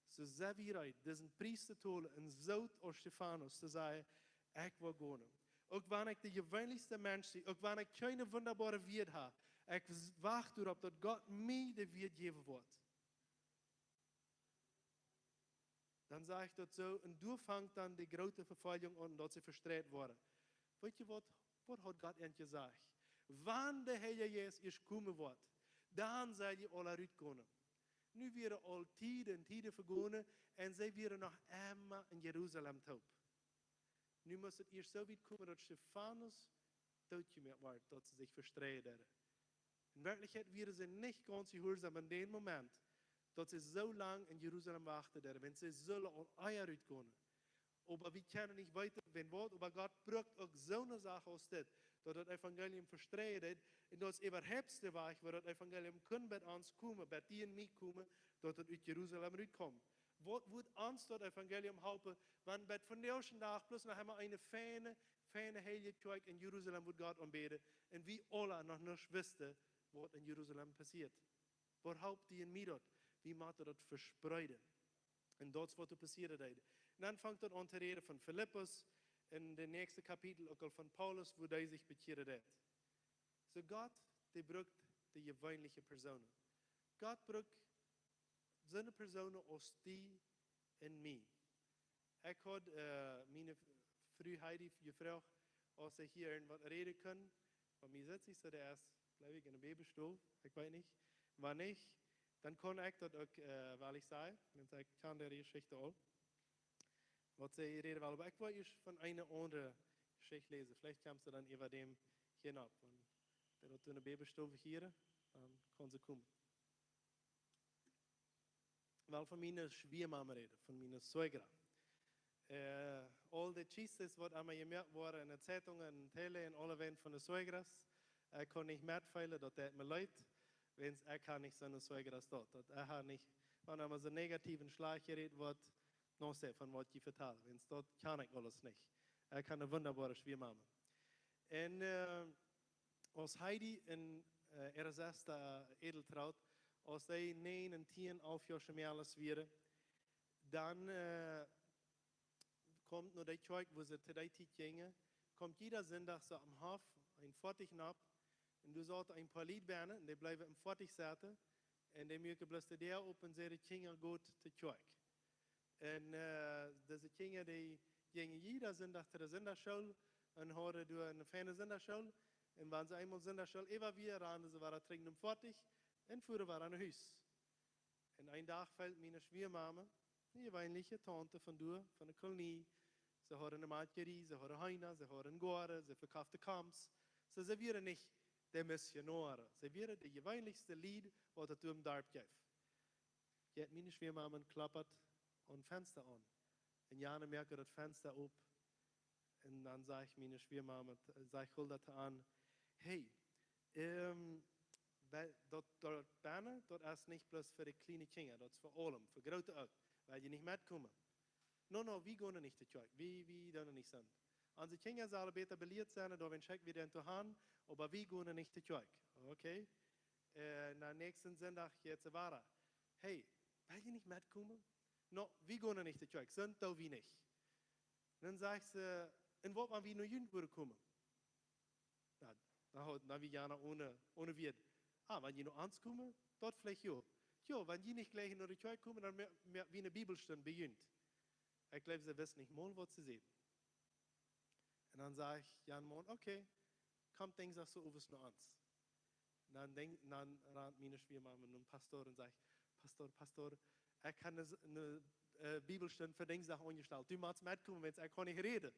Soo sent wie reed, disen Pries to tolen un soo aus Stefanus to sajen: "Ekj well gonen. Uk wan ekj de jeweenlichste Mensch sie, uk wan ekj kjeene wundaboare Wieed hab, ekj wacht doaropp, daut Gott mie de Wieed jäwen woat." Dan sajcht daut soo, un doa fangt dan de groote Vefoljunk aun, daut see vestreit woaren. Weet jie waut? Waut haud Gott an jesajcht? Wan de Heilje Jeist ieescht komen woat, dan sell jie aula rutgonen. Nu wieren aul Tieden un Tieden vegonen un see wieren noch emma en Jerusalem toop. Nu must et ieescht soo wiet komen, daut Stefanus dootjemoakt wort, daut see sikj vestreien deeden. En Werkjlichkjeit wieren see nich gaunz jehuarsom en dän Moment, daut see soo lang en Jerusalem wachten deeden, wiels see sullen aul ea rutgonen. Oba wie kjennen nich weeten, wan waut, oba Gott brukt uk soone Sachen aus dit, daut daut Evangelium vestreien deed, un daut es äwahaupt de Wajch, woo daut Evangelium kunn bat ons komen, bat die un mie komen, daut daut ut Jerusalem rutkjeem. Waut wudd ons daut Evangelium halpen, wan bat vondoag dän Dach bloos noch emol eene feine, feine heilje Kjoakj en Jerusalem wudd Gott aunbäden, un wie aula noch nich wisten, waut en Jerusalem passieet? Waut halpt die un mie daut? Wie motten daut vespreeden. Un daut es waut doa passieren deed. Un dan fangt daut aun to räden von Filippus, en daut näakjste Kapitel uk aul von Paulus, woo dee sikj bekjieren deed. Soo Gott, dee brukt de jeweenliche Persoonen. Gott brukt soone Persoonen aus die un mie. Ekj haud, äh, miene Fru Heidi jefroacht, aus see hia irjentwaut räden kunn. Bie mie sitt see soo, dee es, jleew ekj, enne Bäbestow, ekj weet nich. Wan nich, dan kaun ekj daut uk, äh, well ekj sajen, wiels ekj kjan de Jeschicht aul, waut see räden well. Oba ekj well ieescht von eene aundre Jeschicht läsen. Veleicht kjemst du dan äwa däm hia nopp. Wan dee daut enne Bäbestow hieren, dan kaun see komen. Well von miene Schwiamama räden, von miene suegra. Äh, aul de chistes, waut emma jemoakt worden enne Zeitungen, en tele, en aule Wäaj von de suegras, ekj kaun nich metfeelen, daut deit mie leet, wiels ekj hab nich soone suegras doa. Daut ekj hab nich, wan emma soo negativ un schlajcht jerät woat, no sé, von waut jie vetalen, wiels daut kjan ekj aules nich. Ekj hab eene wundaboare Schwiamama. Un, äh, aus Heidi un, äh, äare Sesta Edel traut, aus see näajen un tieen, alf Joa aul wieren, dan, äh, kjeem no de Kjoakj, wua see to dee Tiet jinjen, kjeem jieda Sindach soo aum Hoff een Foatich nopp, un doa sauten een poa Lied bennen, un dee bleewen em Foatich sitten, un dee muaken bloos de Däa op un säden: "Kjinja, got to Kjoakj." Un, äh, dise Kjinja, dee jinjen jieda Sindach to de Sindachschool un hauden doa eene feine Sindachschool. Un wan see eemol Sindachschool äwa wia, randen see wada trigj nom Foatich un fuaren wada no Hus. Un een Dach felt miene Schwiamama, eene jeweenliche Taunte von doa, von de Kolonie. See hauden eene Malkjarie, see hauden Heena, see hauden Goaden, see vekoften Komst. Soo, see wieren nich de Missionoaren. See wieren de jeweenlichste Lied, waut et doa em Darp jeef. Jeit miene Schwiamama un kloppt aun Fensta aun. Un jana moakt daut Fensta op. Un dan sajcht miene Schwiamama, sajcht Hulda to an: "Hey, ähm, well, daut, daut bennen, daut es nich bloos fa de kjliene Kjinja, daut es fa aulem, fa Groote uk. Well jie nich metkomen?" "No, no, wie gonen nich to Kjoakj. Wie, wie doonen nich sent. Onse Kjinja sellen bäta belieet sennen, doawäajen schekj wie dee doahan, oba wie gonen nich to Kjoakj." "Okay." Äh, no näakjsten Sindach jeit see wada: "Hey, well jie nich metkomen?" "No, wie gonen nich to Kjoakj, sent doo wie nich." Dan sajcht see: "Un waut, wan wie no junt wudden komen?" Na, dan haud, dan wia jana one, one Wieed. "Ah, wan jie no ons komen, daut veleicht jo." "Jo, wan jie nich jlikj no de Kjoakj komen, dan moak, moak wie eene Bibelstund bie junt." Ekj jleew, see wist nich mol, waut see säd. Un dan sajcht jana Maun: "Okay, komt Dinjsdach soo owes no ons." Un dan denkj, dan rant miene Schwiamama nom Pastor un sajcht: "Pastor, Pastor, ekj hab eene, eene, äh, Bibelstund fa Dinjsdach aunjestalt. Du motst metkomen, wiels ekj kaun nich räden."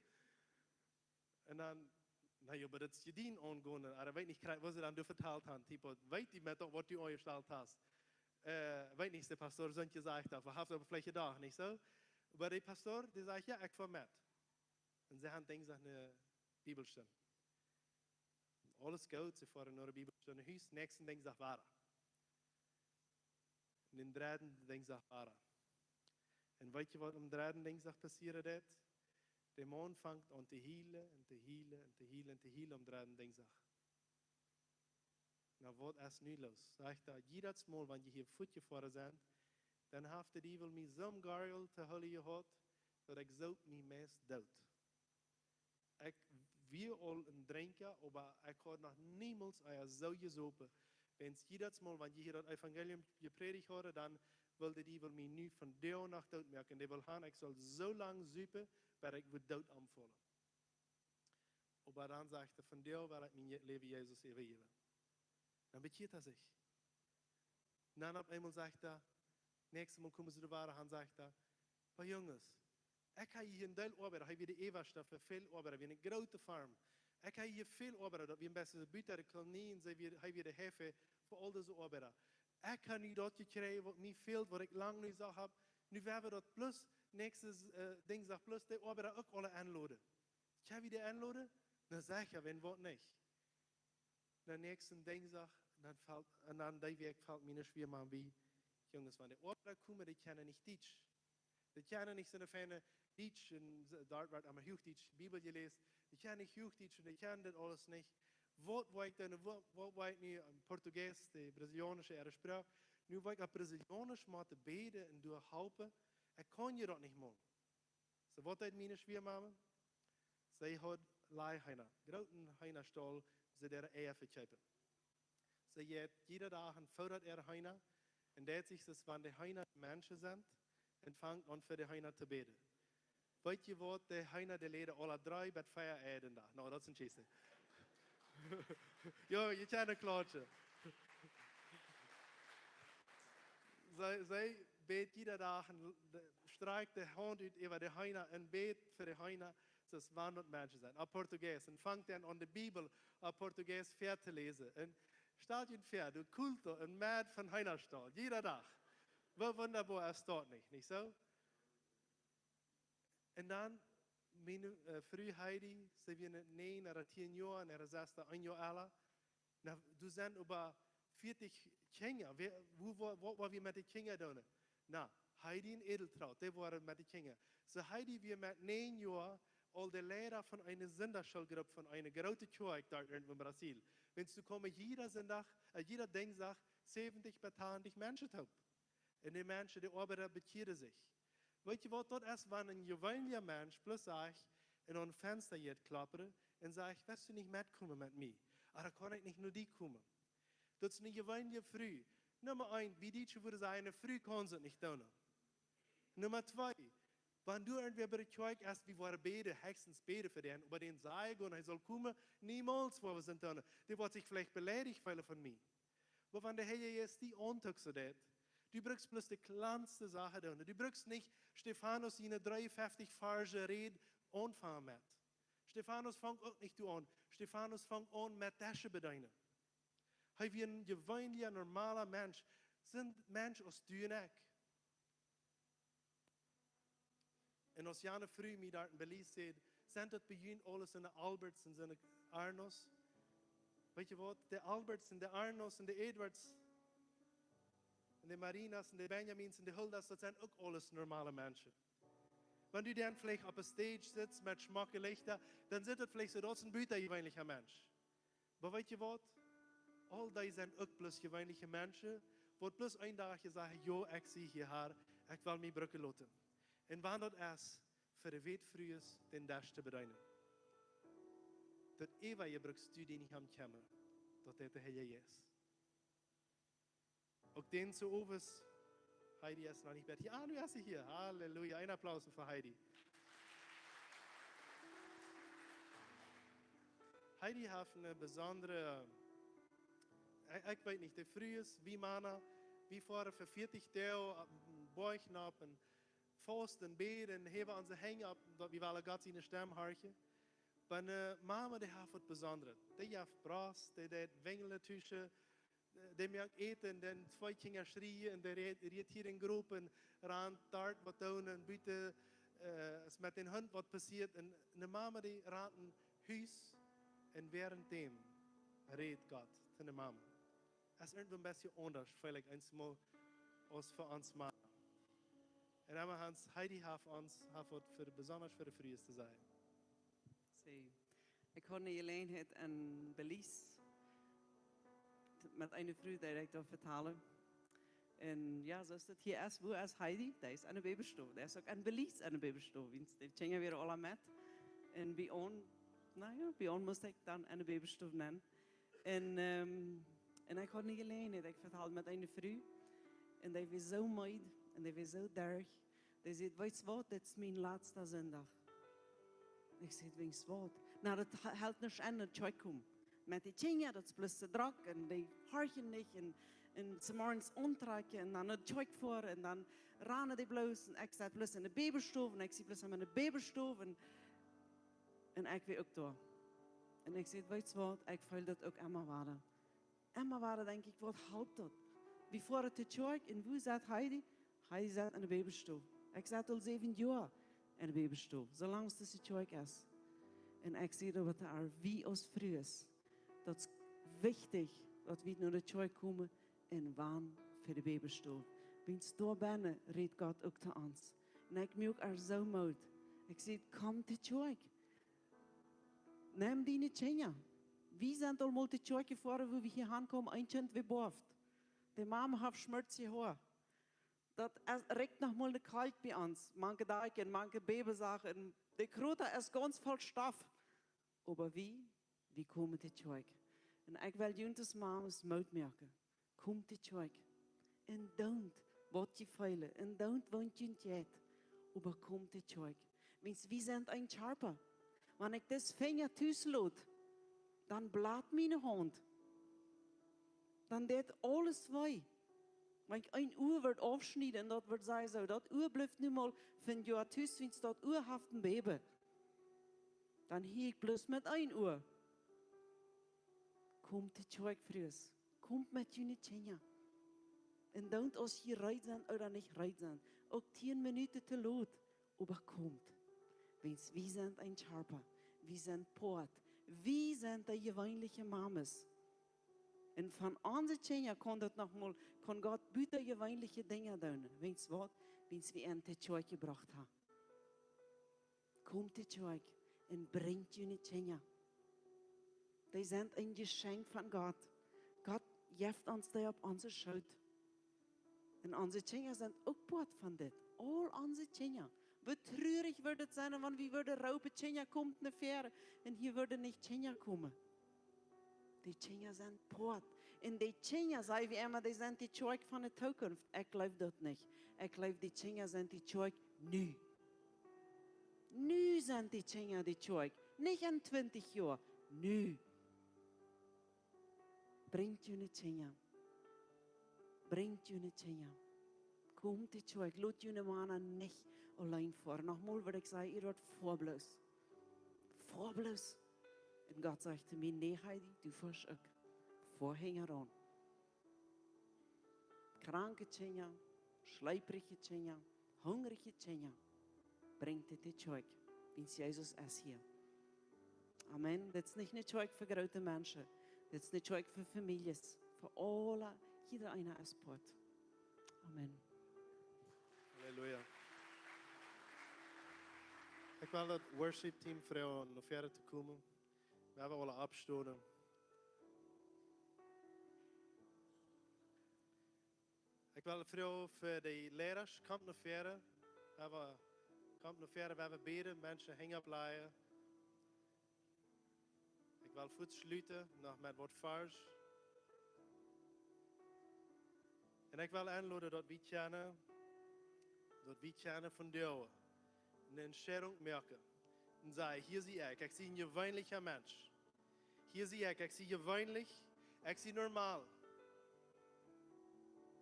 Un dan: "Na jo, oba daut es je dien aungonen." Oba weet nich, waut see dan doa vetalt hauden. Tipo, weet dee met daut, waut du aunjestalt hast? Äh, weet nich, de Pastor soo jesajcht haft, oba haft oba veleicht jedocht, nich soo? Oba de Pastor, dee sajcht: "Jo, ekj foa met." Un see hauden Dinjsdach eene Bibelstund. Aules goot, see foaren no de Bibelstund no Hus, näakjsten Dinjsdach wada. Un dän dredden Dinjsdach wada. Un weet jie, waut aum dredden Dinjsdach passieren deed? De Maun fangt aun to hielen un to hielen un to hielen un to hielen aum dredden Dinjsdach. Na, waut es nu loos? Sajcht hee, jiedet Mol, wan jie hia fuat jefoaren sent, dan haft de Diewel mie soon Gargel to hoolen jehaut, daut ekj soop mie meist doot. Ekj wia aul een Drinkja, oba ekj haud noch niemols ea soo jesopen. Wiels jiedet Mol, wan jie hia daut Evangelium jeprädicht hauden, dan wull de Diewel mie nu vondoag noch doot moaken. Dee wull han, ekj sull soo lang supen, bat ekj wudd doot omfaulen. Oba dan sajcht hee, vondoag well ekj mien Je-, Läwen Jesus äwajäwen. Dan bekjieet hee sikj. Dan opp eemol sajcht hee, näakjstet Mol komen see doa wada aun, sajcht hee: "Paar Junges, ekj hab hia een Deel Oabeida, hee wia de Äwaschta fa väl Oabeida, wia eene groote Farm. Ekj hab hia väl Oabeida, daut wia een bät de Buta, de Kolonien, see wia, hee wia de Jefe fa aul dise Oabeida. Ekj hab nu daut jekjräajen, waut mie fält, waut ekj lang nich jesocht hab. Nu woa wie daut bloos, näakjsten, äh, Dinjsdach bloos de Oabeida uk aule enloden. Kjenn wie dee enloden?" Na secha, wan waut nich. Dan näakjsten Dinjsdach, dan felt, un dan dee Wäakj felt miene Schwiamoa bie: "Junges, wan de Oabeida komen, dee kjennen nich Dietsch. Dee kjennen nich soone feine Dietsch, un s-, doa woat emma Huachdietsch Bibel jeläst. Dee kjennen nich Huachdietsch un dee kjennen dit aules nich. Waut woa ekj dan, waut, waut woa ekj nu, em Portugiesisch, de brasilianische äare Sproak, nu woa ekj opp Brasilianisch motten bäden un doa halpen? Ekj kaun je daut nich mol." Soo, waut deed miene Schwiamoa? See haud Laiheena, grooten Heenastaul, see deed Eia vekjeepen. See jeit jieda Dach un foodat äare Heena un deed sikj soo aus wan de Heena Menschen sent un fangt aun fa de Heena to bäden. Weet jie waut, de Heena, dee läden aula dree bat vea Eia dän Dach. No, daut es een Tschiessen. Jo, jie kjennen klautschen. See, see bät jieda Dach un l-, de, strakjt de Haunt ut äwa de Heena un bät fa de Heena, soo aus wan daut Menschen sent. Opp Portugiesisch. Un fangt dan aun de Bibel opp Portugiesisch väa to läsen. Un stalt junt väa, de Kulto, een Mäd von Heenastaul. Jieda Dach. Woo wundaboa es daut nich, nich soo? Un dan, miene, äh, Fru Heidi, see wia nä-, näajen ooda tieen Joa un äare Sesta een Joa ella. Na, doa sent äwa vieetich Kjinja. Wäa, woo, woo, waut woa wie met de Kjinja doonen? Na, Heidi un Edeltraut, dee wieren met de Kjinja. Soo Heidi wia met näajen Joa aul de Leida von eene Sindachschoolgrupp von eene groote Kjoakj doa en Brasil. Wan see komen jieda Sindach, äh, jieda Dinjsdach säwentich bat tachentich Menschen toop. Un de Menschen, de Oabeida bekjieeden sikj. Weet jie waut daut es, wan een jeweenelja Mensch bloos sajcht un aun Fensta jeit kloppen un sajcht: "West du nich metkomen met mie? Ooda kaun ekj nich no die komen?" Daut es eene jeweenelje Fru. Numma eent, wie Dietsche wudden sajen, eene Fru kaun daut nich doonen. Numma twee, wan doa irjentwäa bie de Kjoakj es, wie woaren bäden, hechstens bäden fa dän, oba dän sajen gonen, hee saul komen, niemols woa wie daut doonen. Dee woat sikj veleicht beleidicht feelen von mie. Oba wan de Herr Jesus die auntook soo deed, du brukst bloos de kjlanste Sachen doonen. Du brukst nich Stefanus siene dreeunfeftich Varsch Räd aunfangen met. Stefanus funk uk nich doa aun. Stefanus funk aun met Desch bedeenen. Hee wia een jeweenelja, normala Mensch. Soon Mensch aus du un ekj. Un aus jane Fru mie doa en Belize säd: "Sent daut bie junt aules soone Alberts un soone Arnos?" Weet jie waut? De Alberts un de Arnos un de Edwards un de Marinas un de Benjamins un de Huldas, daut sent uk aules normale Menschen. Wan du dan veleicht opp de Stage sitst met schmocke Lichta, dan sitt daut veleicht soo, daut es een butajeweenelja Mensch. Oba weet jie waut? Aul dee sent uk bloos jeweenelje Menschen, waut bloos een Dach jesajcht: "Jo, ekj sie hia, Herr, ekj well mie brucken loten." Un wan daut es, fa de Wätfrues dän Desch to bedeenen. Daut äwaje brukst du die nich om kjemmren. Daut deed de Herr Jesus. Uk dän soo owes, Heidi es noch nich bie hia. Ah, nu es see hia. Halleluja. Een Applaus fa Heidi. Heidi haft eene besondre, ekj, ekj weet nich, de Frues, wie Mana, wie foaren fa vieetich Doag opp een Boajch nopp un fausten un bäden un häwen onse Henj opp, daut wie wellen Gott siene Stemm horchen. Oba eene Mama, dee haft waut Besondret. Dee jeft Brost, dee deit Winjel tuschen, dee moakt Äten, dan twee Kjinja schrieejen, un dee rät, rät hia en Gruppen, rant doa waut doonen, un buten, äh, es met dän Hunt waut passieet. Un eene Mama, dee rant en Hus, un wäarenddäm rät Gott to de Mama. Es irjentwoo een bät aundasch, veleicht eemol aus fa ons Mana. Un emma Hans, Heidi haft ons, haft waut fa, besondasch fa de Frues to sajen. See, ekj haud eene Jeläajenheit en Belize met eene Fru, dee ekj doa vetalen. Un jo, soo es daut hia es, wua es Heidi? Dee es enne Babystow. Dee es uk en Belize enne Babystow. Wiels de Kjinja wieren aula met. Un bie ons, na jo, bie ons must ekj dan enne Babystow nenn. Un, ehm, un ekj haud eene Jeläajenheit, ekj vetald met eene Fru. Un dee wia soo meed un dee wia soo derch. Dee säd: "Weetst waut, dit es mien latsta Sindach." Ekj säd: "Wäajen waut?" "Na, daut ha-, helt nich en, no de Kjoakj komen. Met de Kjinja, daut es bloos too drock un dee horchen nich un, un zemorjes auntrakjen un dan no de Kjoakj foaren un dan rannen dee bloos un ekj sit bloos enne Babystow un ekj sie bloos aun miene Babystow un, un ekj wia uk doa." Un ekj säd: "Weetst waut, ekj feel daut uk emma wada." Emma wada denkj ekj: "Waut halpt daut?" Wie foaren no de Kjoakj un wua sit Heidi? Heidi sit enne Babystow. Ekj sit aul säwen Joa enne Babystow, soo lang aus dise Kjoakj es. Un ekj säd: "Oba to ar, wie aus Frues, daut es wichtich, daut wie no de Kjoakj komen un wanen fa de Babystow. Wiels doa bennen rät Gott uk to ons." Un ekj muak ar soo Moot. Ekj säd: "Komm no de Kjoakj. Nem diene Kjinja. Wie sent aul mol no de Kjoakj jefoaren, wua wie hia aunkamen, een Kjint wia boft. De Mama haft schmutzje Hoa. Daut es, rikjt noch mol no Kalkj bie ons. Mank Dakj un mank Babysachen un de Krota es gaunz voll Stoff. Oba wie, wie komen no de Kjoakj." Un ekj well junt aus Mamas Moot moaken. Komt no de Kjoakj. Un doont waut jie feelen. Un doont waut junt jeit. Oba komt no de Kjoakj. Wiels wie sent een Kjarpa. Wan ekj disen Finja tus lot, dan blat miene Haunt. Dan deit aules wee. Wan ekj een Ua wudd aufschnieden un daut wudd sajen soo: "Daut Ua blift nu mol fa een Joa tus, wiels daut Ua haft een Baby." Dan hia ekj bloos met een Ua. Komt no de Kjoakj, Frues. Komt met june Kjinja. Un doont aus jie reed sent ooda nich reed sent. Uk tieen Minuten too lot, oba komt. Wiels wie sent een Kjarpa. Wie sent Poat. Wie sent de jeweenelje Mamas. Un von onse Kjinja kaun daut noch mol, kaun Gott butajeweenelje Dinja doonen. Weetst waut? Wiels wie an no de Kjoakj jebrocht haben. Komt no de Kjoakj un brinjt june Kjinja. Dee sent een Jeschenkj von Gott. Gott jeft ons dee opp onse Schoot. Un onse Kjinja sent uk Poat von dit. Aul onse Kjinja. Woo trurich wudd et sennen, wan wie wudden roopen: "Kjinja, komt no väaren." Un hia wudden nich Kjinja komen. De Kjinja sent Poat. Un de Kjinja, saj wie emma, dee sent de Kjoakj von de Tookunft. Ekj jleew daut nich. Ekj jleew, de Kjinja sent de Kjoakj nu. Nu sent de Kjinja de Kjoakj. Nich en twintich Joa. Nu. Brinjt june Kjinja. Brinjt june Kjinja. Komt no de Kjoakj. Lot june Mana nich auleen foaren. Noch mol wudd ekj sajen, jie doa foaren bloos. Foaren bloos. Un Gott sajcht to mie: "Nä, Heidi, du foascht uk. Foa hinjaraun." Kranke Kjinja, schleeprije Kjinja, hungrije Kjinja, brinjt dee no de Kjoakj, wiels Jesus es hia. Amen. Dit es nich eene Kjoakj fa groote Menschen. Dit es eene Kjoakj fa Famieljes. Fa aule, jieda eena es Poat. Amen. Halleluja. Ekj well daut Worship Team froagen no väaren to komen. Wie haben aule oppjestonen. Ekj well froagen fa de Leida, komt no väaren. Wie haben, komt no väaren, wie haben bäden, Menschen Henj oppläajen. Ekj well fuaz schluten, noch met waut Varsch. Un ekj well enloden, daut wie kjennen, daut wie kjennen vondoag eene Entscheidunk moaken. Un sajen: "Hia sie ekj, ekj sie een jeweenelja Mensch. Hia sie ekj, ekj sie jeweenlich, ekj sie normal.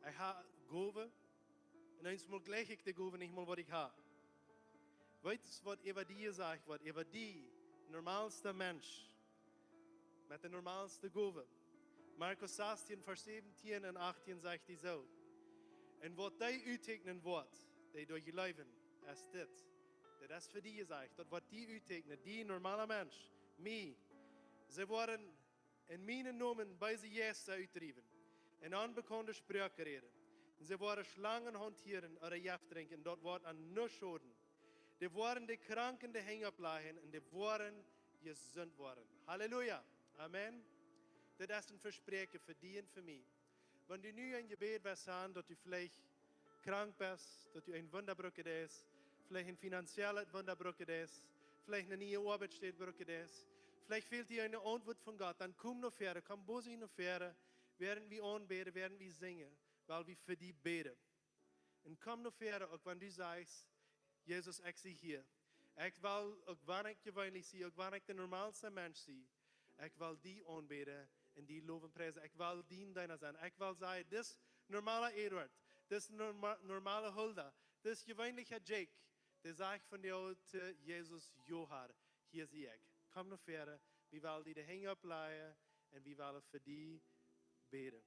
Ekj hab Gowen, un eemol jlikj ekj de Gowen nich mol, waut ekj hab." Weetst waut äwa die jesajcht woat? Äwa die, normalsta Mensch, met de normalste Gowen. Markus sastieen, Varsch säwentieen un achtieen sajcht hee soo: "Un waut dee uttieekjnen woat, dee doa jleewen, es dit." Dit es fa die jesajcht, daut woat die uttieekjnen, die normala Mensch, mie. See woaren En mienen Nomen beese Jeista utdriewen, en onbekaunde Sproaken räden, un see woaren Schlangen hauntieren ooda Jeft drinkjen, daut woat an nuscht schoden. Dee woaren de Kranken de Henj opplajen un dee woaren jesunt woaren. Halleluja. Amen. Dit es een Vespräakjen fa die un fa mie. Wan du nu een Jebäd west han, daut du veleicht krank best, daut du een Wunda brucken deist, veleicht een finanziellet Wunda brucken deist, veleicht eene niee Oabeitsstäd brucken deist, veleicht fält die eene Auntwuat von Gott, dan komm no väaren, komm bosich no väaren, wäarent wie aunbäden, wäarent wie sinjen, wiels wie fa die bäden. Un komm no väaren, uk wan du sajchst: Jesus, ekj sie hia. Ekj well, uk wan ekj jeweenlich sie, uk wan ekj de normalsta Mensch sie, ekj well die aunbäden un die lowen, priesen. Ekj well dien Deena sennen. Ekj well sajen: Dis normala Eduard, dis norma-, normala Hulda, dis jeweenlicha Jake, dee sajcht vondoag to Jesus: Jo, Herr, hia sie ekj. Komm no väaren, wie wellen die de Henj opplajen un wie wellen fa die bäden.